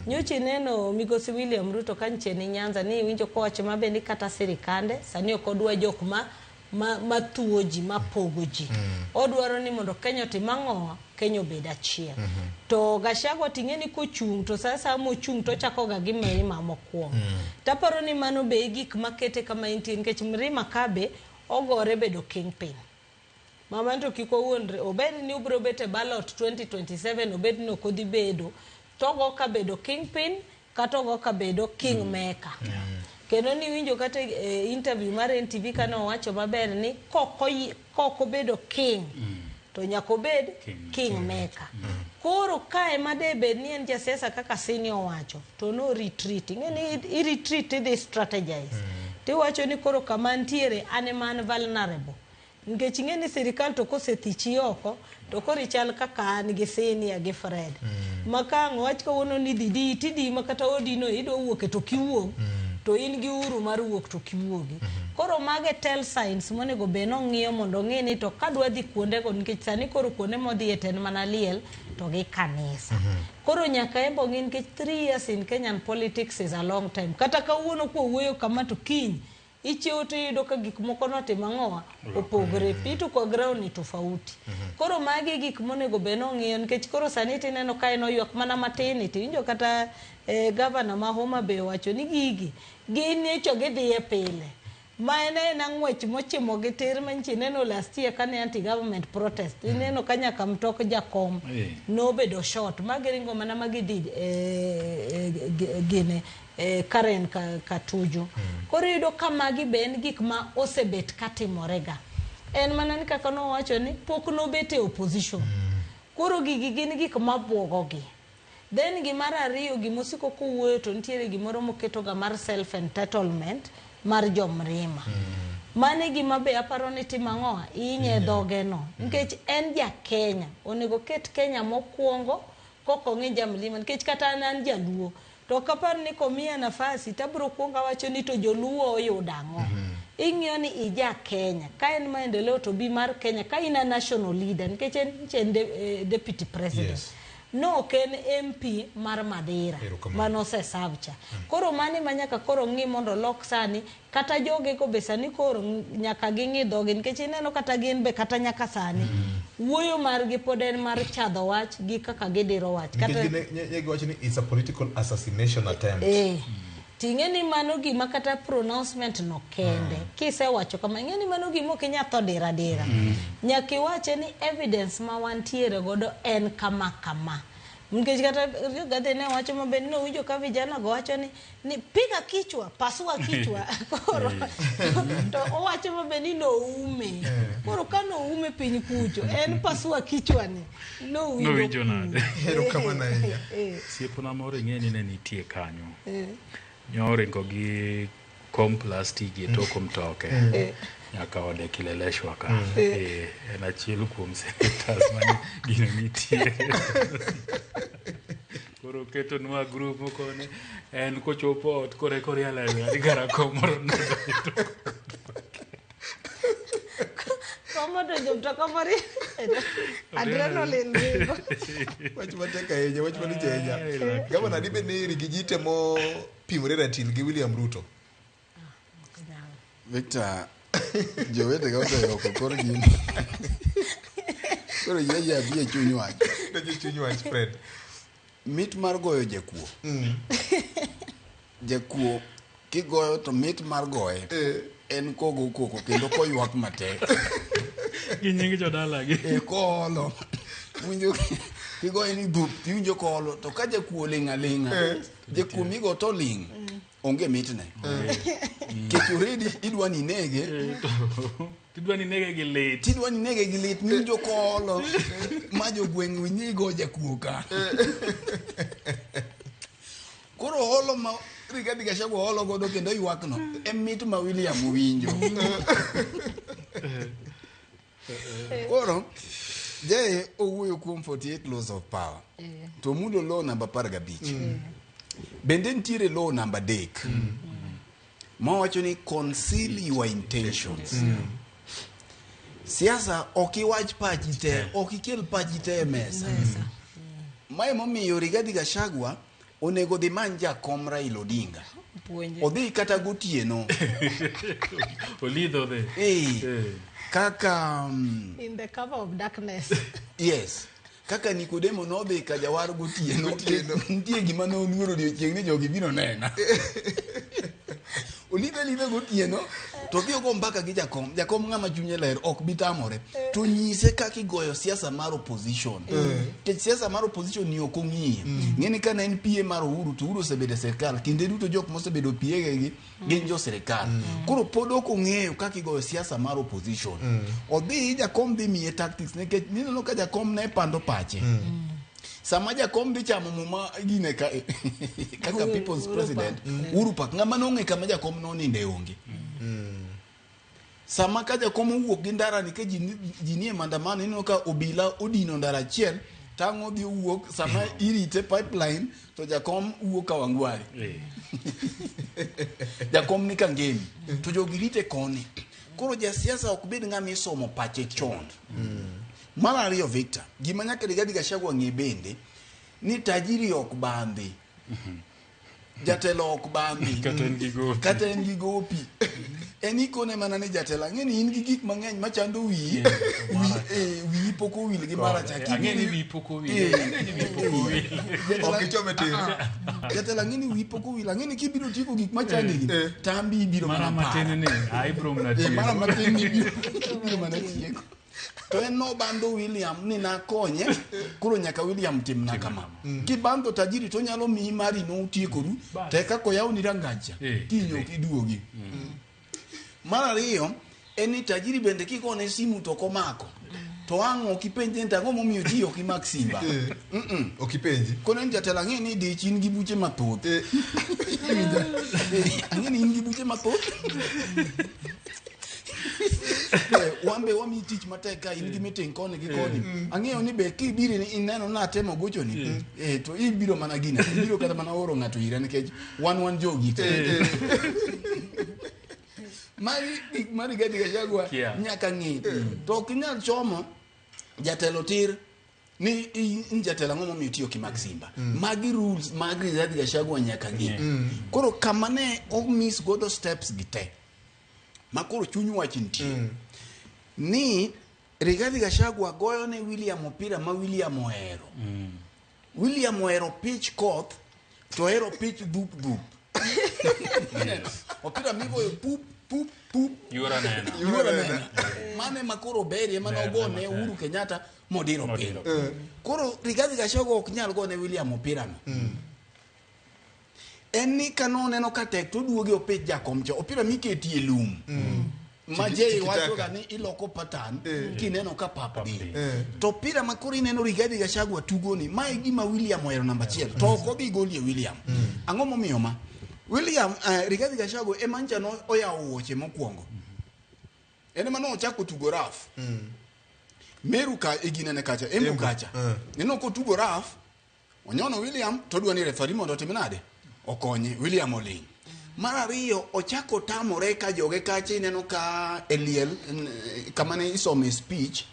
Nyocha ineno migosi William Ruto ka nche ni Nyanza ni iwinjo kowacho mabe ni kata sirikande sani ok odwa jok ma thuo ji mapogo ji. Odwaro ni mondo Kenya otim ang'owa Kenya obed achiel. To Gachagua ting'e ni kochung' to sa mochung' to ochako ga gi mirima mokwongo. Taparo ni mano be e gik makete kama entie nikech mirima ka be ogore bedo kingpin. Mama to kik wawuondre, obed ni obiro bet e ballot 2027, obed ni ok odhi bedo, to ogo ka bedo kingpin kata ogo ka bedo kingmaker. Kendo niwinjo kata e interview mar NTV kane owacho maber ni kok obedo king to nyaka obed kingmaker. Koro kae ma de bed ni en jasiasa kaka Sini owacho to no retreat. Ing'e ni i retreat idhi strategize. Tiwacho ni koro kama ntiere an ema an vulnerable. Nikech ing'e ni sirikal to kosethichi oko to koro ichal kaka an gi Senior gi Fred. Ma ka ang' owach kawuono ni dhi di tidhi ma kata odino idwa wuok e to ok iwuog to in gi uhuru mar wuok to ok iwuogi. Koro mage tell signs monego bed ni ong'iyo mondo ong'e ni to kadwa dhi kuondego nikech sani koro kuonde modhiye to en mana liel to gi kanisa. Koro nyaka en be ong'i nikech 3 years in Kenyan politics is a long time. Kata kawuono kwawuoyo kama to kiny ichiewo to iyudo ka gik moko notimo ang'owa opogore pi to kwa ground ni tofauti. Koro magi gik monego bed ni ong'iyo nikech koro sani tineno ka en oywak mana matin tiwinjo kata gavana ma Homa Bay owacho ni gigi gin nyocha gidhiye pile. Ma en aena ng'wech mochimo gi tir manyiche ineno last year kane anti government protest ineno ka nyaka mtok jakom nobedo short magiringo mana magidhi gine Karen Katuju. Koro iyudo ka magi be en gik ma osebet katimore ga. En mana ni kaka nowacho ni pok nobet e opposition. Koro gigi gin gik mabuogo gi. Then gimar ariyo gimosiko kowuoyo to nitiere gimoro moketo ga mar self entitlement mar jomrima. Mano gima be aparo ni timo ang'owa inye dhoge no nikech en ja Kenya onego ket Kenya mokwongo kok ong'i jamlima nikech kata an jaluo to ok apar ni komiya nafasi tabiro kuongo awacho ni to joluo oyudo ang'o. Ing'iyo ni ija Kenya ka en maendeleo to bi mar Kenya ka in a national leader nikech en deputy president. Yes. No ok en MP mar Madera mano oseserve cha. Koro mane ma nyaka koro ng'i mondo olok sani kata joge go be sani koro nyaka ging'i dhogi nikech ineno kata gin be kata nyaka sani wuoyo margi pod en mar chadho wach gi kaka gidiro wach. Nikech ne giwacho ni it's a political assassination attempt. Ting'e ni mano gima kata pronouncement no kende. Kisewacho kama ing'e ni mano gima ok inyal tho dira dira. Nyaka iwache ni evidence ma wantiere godo en kama kama. Nikech kata Rigathi ne wacho maber ni nowinjo ka vijana go wacho ni piga kichwa, pasua kichwa. Koro to owacho maber ni noume. Koro ka noume piny kucho, en pasua kichwa ni. Nowinjo nade. Erokamano ahinya. Osiepna moro ing'e ni ne nitie kanyo. Nyoringo gi kom plastic e tok mtoke. Nyaka ode Kileleshwa ka. En achiel kuom senators mane gino nitie. Koro ketonwa group mokone en kochopo ot koro eka orialo e kara kom moro nodonjo. Kom odonjo mtoka moro adrenaline ringo. Wach matek ahinya, wach malich ahinya. Gavana dibed ni iri gi ji temo pimore ratil gi William Ruto? Victor, jowetega oseyoko koro gin. Koro yie abi e chuny wach. Donjo e chuny wach, Fred. Mit mar goyo jakuo. Jakuo kigoyo to mit mar goye en kogo koko kendo koywak matek. Gi nying jodalagi. E koolo. Winjo kigoye ni dhup tiwinjo koolo to ka jakuo oling' aling'a jakuo migo to oling' onge mitne. Kech already idwa ni inege Tidwa ni nege gi lit. Tidwa ni nege gi lit miwinjo koolo ma jogweng' winj ni igo jakuo ka. Koro holo ma Rigathi Gachagua holo godo kendo ywak no e mit ma William winjo. Koro Jay owuoyo kuom 48 laws of power. To omulo law namba 15. Bende nitiere law namba 3 mawacho ni conceal your intentions. Siasa ok iwach pachi te, ok ikel pachi te e mesa. Mae momiyo Rigathi Gachagua onego dhi many jakom Raila Odinga. Puonje. Odhi kata gotieno. Olidho dhi. Eh. Kaka In the cover of darkness. yes. Kaka Nikodemo nodhi ka jawar gotieno. Nitie gima ne oluoro odiochieng' ni jogi biro nena. Olidhe lidhe gotieno to odhi ogo mbaka gi jakom. Jakom ng'ama chunye ler ok bi tamore. To nyise kaka igoyo siasa mar opposition. Nikech siasa mar opposition ni ok ong'iyo. Ng'eni ka ne en PA mar Uhuru to Uhuru osebedo e sirkal. Kinde duto jok mosebedo PA gi gin jo sirkal. Koro pod ok ong'eyo kaka igoyo siasa mar opposition. Odhi jakom dhi miye tactics nikech nineno ka jakom ne pando pache. Sama jakom dhi chamo muma gine ka kaka people's president Uhuru Park ng'ama nong'e kama jakom noninde onge. Sama ka jakom owuok gi ndara ni ka ji nie maandamano ineno ka obila odino ndara achiel tang'o odhi owuok sama irite pipeline to jakom wuok Kawangware. Jakom ni Kangemi to jogi rite koni. Koro jasiasa ok bed ng'ama isomo pache chon. Mar ariyo Victor, gima nyaka Rigathi Gachagua ng'e bende ni tajiri ok bandhi. Jatelo ok bandhi. Kata en gi gopi. Kata en gi gopi. En ikone mana ni jatelo ang'e ni in gi gik mang'eny machando wiyi. Wiyi pok owil gi maracha. Ang'e ni wiyi pok owil. Ang'e ni wiyi pok owil. Ok ichome tir. Jatelo ang'e ni wiyi pok owil. Ang'e ni kibiro tieko gik machandi gi, tambi ibiro Mara mana matin para. ni, ah, ibiro mana Eh, tieko. mara matin ni ibiro mana tieko. To en nobandho William ni nakonye, koro nyaka William timna kama. Kibandho tajiri to onyalo miyi mari no utiekoru, to eka koyawni rangach cha, kiny ok iduogi. Mar ariyo, en ni tajiri bende kigone simu to ok omako. To ang' ok ipenje ni to ang'o momiyo ji ok imak simba. Ok ipenji. Kono ni jatelo ang'e ni dich in gi buche mathoth. Ang'e ni in gi buche mathoth. Wan be wamiyi tich matek ka in gi meeting koni gi koni. Ang'eyo ni be kibiro ni ineno natemo gochoni, to ibiro mana gina, ibiro kata mana oro ng'ato ira nikech wan jogi te. Magi gik ma Rigathi Gachagua nyaka ng'e. To ok inyal chomo jatelo tir ni in jatelo ang'o momiyo tiyo kimak simba. Magi rules mag Rigathi Gachagua nyaka ng'e. Koro kama ne omiss godo steps gi te ma koro chuny wach nitie ni Rigathi Gachagua goyo ne William opira ma William ohero. William ohero pich koth to ohero pich dhup dhup. Opira migoyo pup pup pup. Yuora nena. Yuora nena. Mane ma koro berie mane Ber, ogone matek. Uhuru Kenyatta modiro piny. Koro Rigathi Gachagua ok nyal gone William opira no. En ni ka noneno ka tek to oduoge opich jakom cha opira miketi e lum. Ma Jay Tiki-taka. wacho ga ni iloko pattern kineno ka pap dhi. To opira ma koro ineno Rigathi Gachagua tugo ni mae gima William ohero namba achiel to ok odhi golie William. Ang'o momiyo ma? William Rigathi Gachagua ema ncha no oyawo wuoche mokwongo. En ema nochako tugo raf. Meru ka e ginene kacha, Embu kacha. Neno kotugo raf, onyono William to odwa ni refari mondo otim nade? Okonye. William oling'. Mar ariyo, ochako tamore ka joge kacha ineno ka e liel kama ne isome speech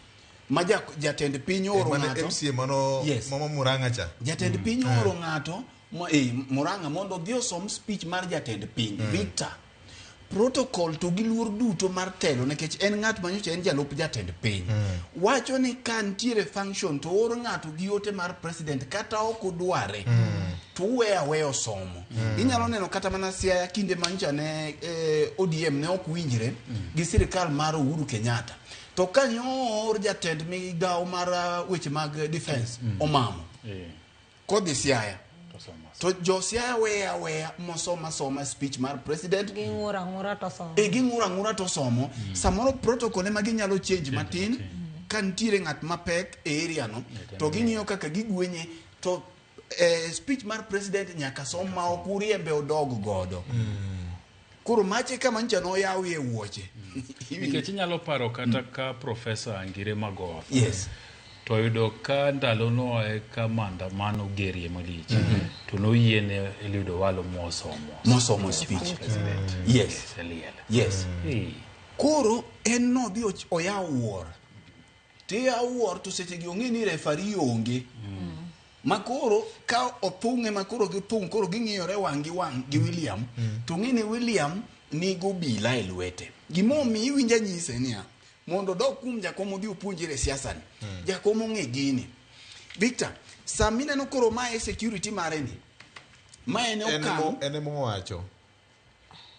ma jatend piny ooro Mane ng'ato. MCA mano Yes. mama Murang'a cha. Jatend piny ooro ng'ato Murang'a mondo odhi osom speech mar jatend piny Victor. Protocol to gi luor duto mar telo nikech en ng'at manyocha en jalup jatend piny. Wacho ni ka nitiere function to or ng'ato gi ote mar president kata ok odware. to uweyo aweya osomo. Inyalo neno kata mana Siaya kinde mancha ne ODM ne ok winjre gi sirikal mar Uhuru Kenyatta. To kanyo oor jatend migawo mar weche mag defense Omamo kodhi Siaya. To jo Siaya weya aweya mosoma soma speech mar president Ging'ur ang'ura to somo. E ging'ur ang'ura to somo. Samoro protocol ema ginyalo change matin ka nitiere ng'at mapek e area no to ging'iyo kaka gigwenye to speech mar president nyaka som ma ok uriembe odog godo. Koro mache kama ncha noyawie wuoche. Nikech inyalo paro kata ka Professor Ngire Magoth. Yes. To oyudo ka ndalono eka maandamano gerie malich. To noyiene Eliud Owalo mosomo. Mosomo speech. President. Yes. E liel. Yes. Koro en nodhi oyaw wuor. Tiyaw wuor to seche gi ong'e ni referee onge. Ma koro ka othung'e ma koro githung' koro ging'iyore wang' gi wang' gi William to ng'e ni William nigo obila e lwete. Gimomiyo iwinjo anyise niya mondo odog kuom jakom odhi opuonjre siasa ni. Jakom ong'e gini. Victor, sama ineno koro mae security mare ni, ma en okang' En ema owacho.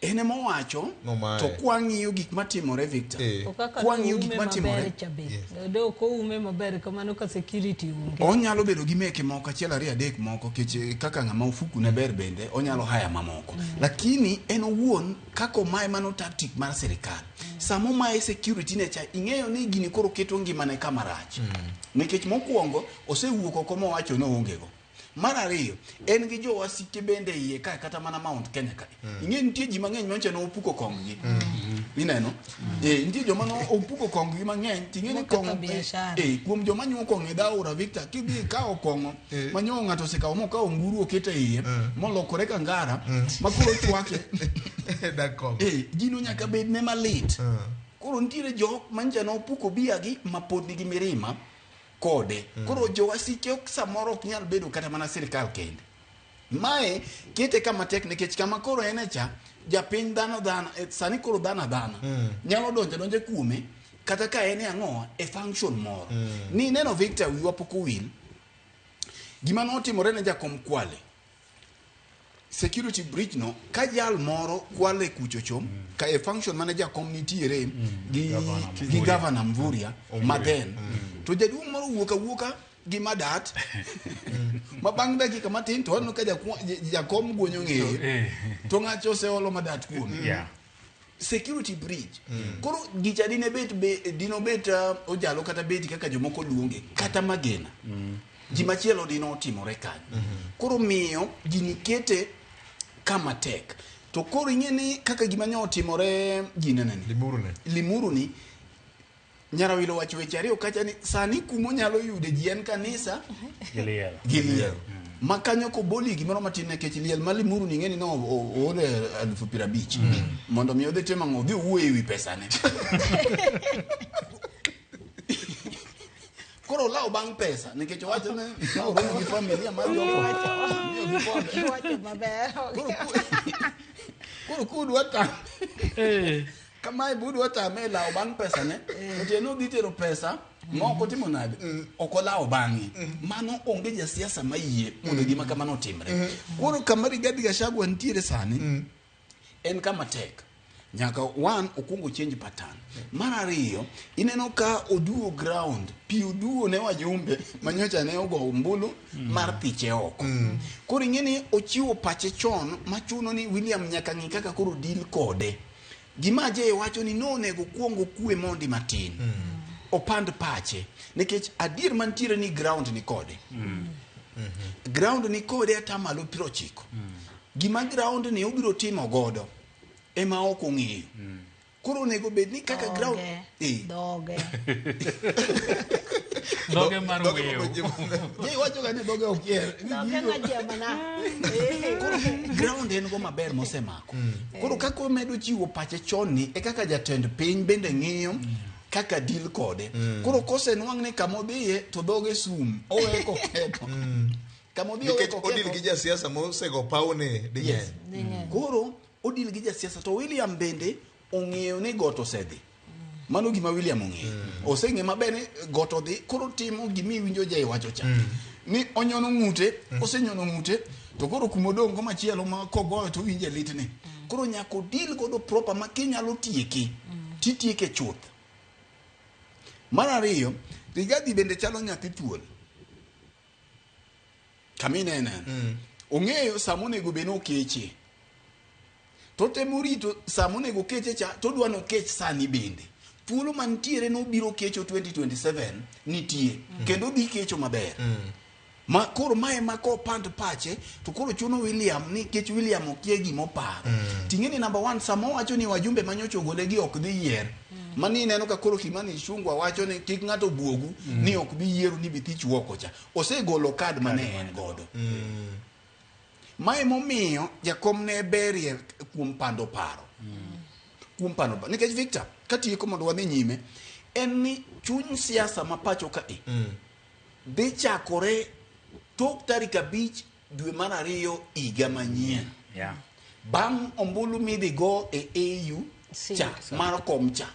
En ema owacho Nomaye. to kwang'iyo gik matimore Victor. To kaka Kwang'iyo noume gik matimore. maber cha be. De ok oume maber kamano ka security onge. Onyalo bedo gi meke moko achiel ariyo adek moko kech kaka ng'ama ofuku ne ber bende onyalo haya mamoko. Lakini en owuon kaka omaye mano tactic mar sirikal. Sama omaye security ne cha ing'eyo ni gini koro keto ngimane kama rach. Nikech mokwongo osewuok oko mowacho ni oonge go. Mar ariyo, en gi jowasike bende iye ka kata mana Mount Kenya ka. Ing'e nitie ji mang'eny manyocha ne opuko kong gi. Ineno? Nitie joma ne opuko kong gi mang'eny, ting'e ni Moketho kong'o biashara. Kuom joma nyuo kong'o e dhaora Victor, kidhi ikawo kong'o manyo ng'ato osekawo mokawo nguru oketo e iye, molokore kangara, ma koro chwake. Gino nyaka bed ne malit. Koro nitiere jok manyocha ne opuko bia gi ma pod nigi mirima kode. Koro jowasike ok samoro ok nyal bedo kata mana sirikal kende. Mae kete kama tek nikech kama koro en e cha, japiny dhano dhano, sani koro dhano dhana nyalo donjo donjo kuome kata ka en e ang'o e function moro. Ni neno Victor wiwa pok owil. Gima notimore ne jakom Kwale. Security breach no ka jal moro Kwale kuchocho ka e function mane jakom nitiere gi governor Mvurya ma then to jaduong' moro wuok awuoka gi madat ma bang' dakika matin to waneno ka jakom gwonyo ng'eye to ng'acho oseolo madat kuome. Security breach. Koro gicha dine bet dino bet ojalo kata beti kaka jomoko luonge kata magena. Ji machielo dine otimore kanyo. Koro miyo gini kete kama tek. To koro ing'e ni kaka gima nyo otimore ginene ni. Limuru ni. Limuru ni. Nyarawilo wacho weche ariyo kacha ni sani kumo nyalo yude ji en kanisa gi liel. Gi liel. Ma kanyo koboli gimoro matin nikech liel ma Limuru ni ing'e ni no oole 50,000 mondo mi odhi tim ang'o odhi owuoye ewi pesane. Koro olawo bang' pesa nikech owacho ni oromo gi familia mar joko. Iwacho maber. Koro kudwa tame. Kamae budwa tame lawo bang' pesa ne. Otieno odhi tero pesa ma ok otimo nade ok olawo bang'e. Mano onge jasiasa mayie mondo gima kamano otimre. Koro kama Rigathi Gachagua nitiere sani en kama tek. Nyaka one okwongo change pattern. Mar ariyo ineno ka oduo ground pi oduo ne wajumbe manyocha ne ogo ombulu mar piche oko. Koro ing'e ni ochiwo pache chon machuno ni William nyaka ng'i kaka koro deal kode. Gima Ajay wacho ni nonego kuongo kwe mondi matin. Opand pache nikech adier mantiere ni ground ni kode. Ground ni kode atamalo 90. Gima ground ni obiro timo godo ema ok ong'eyo. Koro onego bed ni kaka ground Dhoge. Dhoge mar weyo. Je wacho ga ni dhoge ok yer. Dhoge ng'ajemana. Koro ground en go maber mosemako. Koro kaka omedo chiwo pache chon ni e kaka jatend piny bende ng'iyo kaka deal kode. Koro kosenwang' ni kama odhiye to dhoge sum owe koketho. Kama odhiye owe Nikech odil koketho. gi jasiasa mosego pawne ding'eny. Koro odil gi jasiasa to William bende ong'eyo ni got osedhi. Mano gima William ong'eyo. Oseng'eyo maber ni got odhi, koro timo gima iwinjo Jay wacho cha. Ni onyono ng'ute, osenyono ng'ute, To koro kumodong' go machielo ma kogoyo to winje litne. Koro nyaka odil godo proper ma kinyalo tieke, titieke chuth. Mar ariyo, Rigathi bende chalo nyathi thuol. Kaminene. Ong'eyo sama onego bed ni okeche. To temo rito sama onego okeche cha, to odwa ni okech sani bende. Thuolo mantiere nobiro kecho 2027 nitie. Kendo odhi kecho maber. Ma koro mae ma kopand pache to koro chuno William nikech William okia gima oparo. Ting'e ni number one sama owacho ni wajumbe manyocha ogole gi ok dhi yier. Mani ineno ka koro Kimani Ichung'wa wacho ni kik ng'ato buogu ni ok bi yiero ni bi thich oko cha. Osegolo kad mane en godo. Mae momiyo jakom ne berie kuom pando paro. Kuom pando paro. Nikech Victor, katieko mondo wadhi nyime, en ni chuny siasa ma pacho ka e dhi chakore tok tarik 5 dwe mar 2 higa manyien. Bang' ombulu midhi go e AU cha mar kom cha.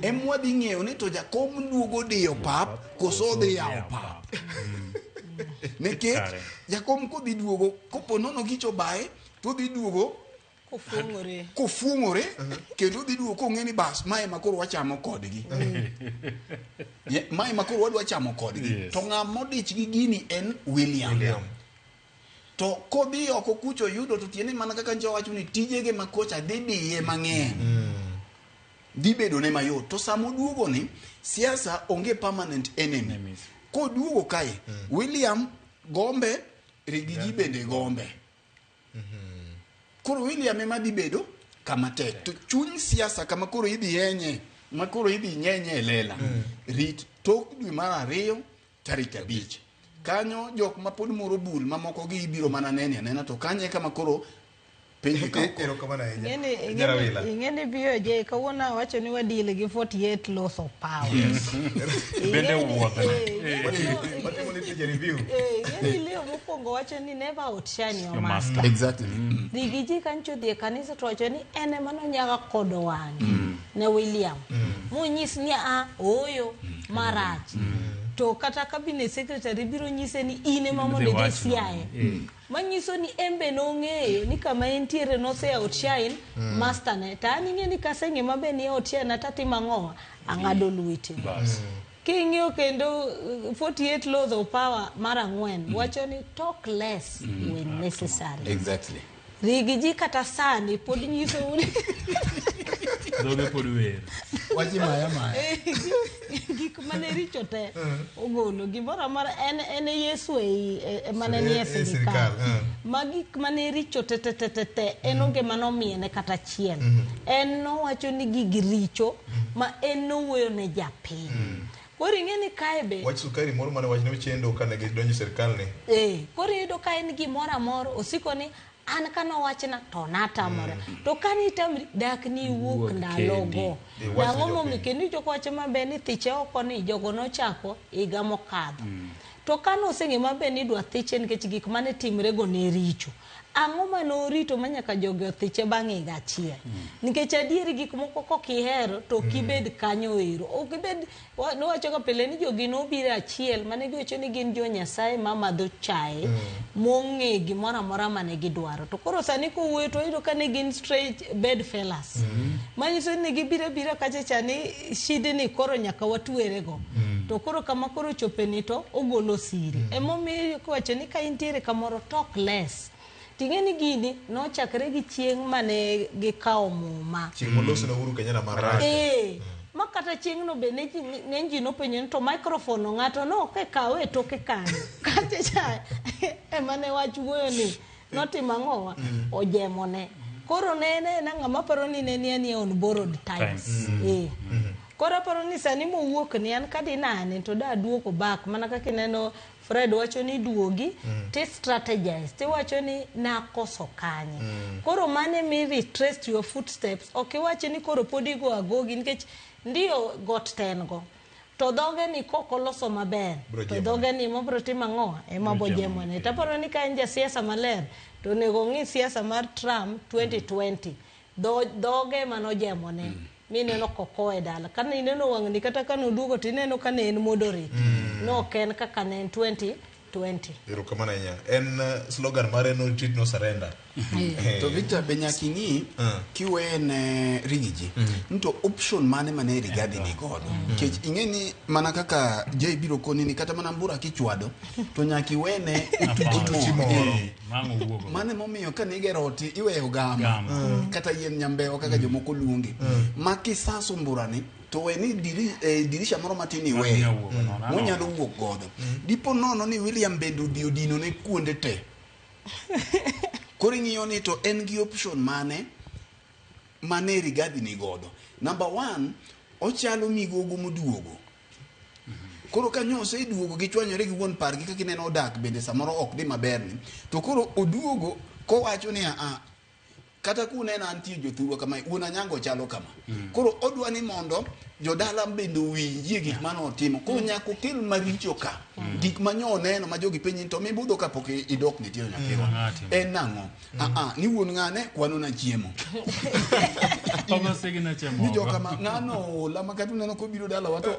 Em wadhi ng'eyo ni to jakom duogo diyo pap koso odhi yawo pap. Nikech jakom kodhi duogo kopo nono gicho baye to odhi duogo kofuong'ore kendo odhi duogo kong'e ni bas mae ma koro wachamo kodgi. Mae ma koro wadwa chamo kodgi. To ng'ama modich gi gini en William. To kodhi oko kucho yudo to tiende mana kaka njo wacho ni tijege ma kocha dhi diye mang'eny. Dhi bedo ne mayot. To sama oduogo ni siasa onge permanent enemy. Koduogo kae William gombe, Rigiji bende gombe. Koro William ema dhi bedo kama tek. To chuny siasa kama koro idhi yenye, ma koro idhi nyenye e lela. Rit tok dwe mar 2 tarik 5. Kanyo jok ma pod moro bul mamoko gi ibiro mana nene anena to kanyo e kama koro piny kawo. Erokamano ahinya. Ing'eni BOJ kawuono awacho ni wadil gi 48 laws of power. Yes. Bende wuodhne. Watimo literature review. Ing'eni Leo mokwongo wacho ni never outshine your master. Exactly. Rigiji kancho dhi e kanisa to wacho ni en ema nonyaga kodo wang'e ne William. Monyis ni a ooyo marach. To kata cabinet secretary biro nyise ni in ema mondo idhi siaye. Manyiso ni en be nong'eyo ni kama entiere nose outshine master ne. To an ing'e ni kaseng'e maber ni outshine atatimo ang'owa ang'ado lwete. King'iyo kendo 48 laws of power mar 4 wacho ni talk less when necessary. Exactly. Rigiji kata sani pod nyiso ni dhoge pod wer. Wachi maya maya. Gik mane richo te ogolo gimoro amora en Yesu e mane nie sirikal. Ma gik mane richo te te te te en onge manomiene kata achiel. En nowacho ni gigi richo ma en nowuoyo ne japiny. Koro ing'e ni kae be wach sukari moro mane wach ne ochendo kane gidonjo e sirikal ni. Koro iyudo ka en gimoro amora osiko ni an kanowachna to natamore. To kanitamri dak ni wuok ndalogo. Nang'o momiyo kendo ichoko wacho maber ni thiche oko ni jogo nochako higa mokadho. To kano oseng'e maber ni idwa thiche nikech gik mane timre go ne richo. Ang'o mane orito manyaka jogi othiche bang' higa achiel? Nikech adieri gik moko kok ihero to ok ibed kanyo ero. Ok ibed nowacho ga pile ni jogi nobiro achiel mane giwacho ni gin jo Nyasaye mamadho chae mong'e gimoro amora mane gidwaro. To koro sani kowuoyo to iyudo ka ne gin straight bed fellas. Manyiso ni gibiro abira kacha cha ni shidni koro nyaka watwere go. To koro kama koro chope ni to ogolo siri. Emomiyo kiwacho ni ka intiere kamoro talk less. Ting'e ni gini nochakre gi chieng' mane gikawo muma. Chieng' moloso ne Uhuru Kenyatta marach. Ma kata chieng'no be ne ng'eny ji nopenjo ni to microphone no ng'ato no ok ekawe e toke kanyo. Kacha cha ema ne wach wuoyo ni notimo ang'owa ojemone. Koro ne en ng'ama paro ni ne ni on borrowed times. Koro aparo ni sani mowuok ni an kadinane to da duoko back mana kaka ineno Fred wacho ni duogi ti strategize tiwacho ni nakoso kanye. Koro mane mi retrace your footsteps ok iwach ni koro pod igo agogi nikech ndiyo got ten go. To dhoge ni kok oloso maber to dhoge ni mabro timo ang'o ema bo jemone. Taparo ni ka en jasiasa maler to onego ng'i siasa mar Trump 2020 dhoge manojemone. Mineno koko e dala. Kane ineno wang'ni kata kane oduogo to ineno ka ne en moderate. No ok en kaka ne en 20 20. Erokamano ahinya. En slogan mare no retreat no surrender. To Victor be nyaka ing'i kiwene Rigiji ni to option mane mane Rigathi ni godo nikech ing'e ni mana kaka Jay biro koni ni kata mana mbura kichwado to nyaka iwene otuchi moro. Mano wuogo. Mano emomiyo ka nigero ot iweyo gama Gama. Kata yien nyambewa kaka jomoko luonge ma kisaso mburani to we ni dirisha moro matin iweyo Manyalo wuok nono. monyalo wuok godo. Dipo nono ni William bende odhi odinone kuonde te. Koro ing'iyo ni to en gi option mane mane Rigathi ni godo. Number one, ochalo migogo moduogo. Koro ka nyo oseduogo gichwanyore gi wuon pargi kaka ineno odak bende samoro ok dhi maber ni. To koro oduogo kowacho ni a kata kuneno antie jothurwa kama wuon Anyango chalo kama. Koro odwa ni mondo jodala bende owinjie gik mane otimo. Koro nyaka okel maricho ka. Gik ma nyo oneno ma jogi penji ni to mibudho kapok idok ne tiyo nyathiwa. En nang'o? Ah, ni wuon ng'ane kwano na chiemo. Ogo signature Ni moko. joka ma ng'ano ola ma kata uneno kobiro dalawa to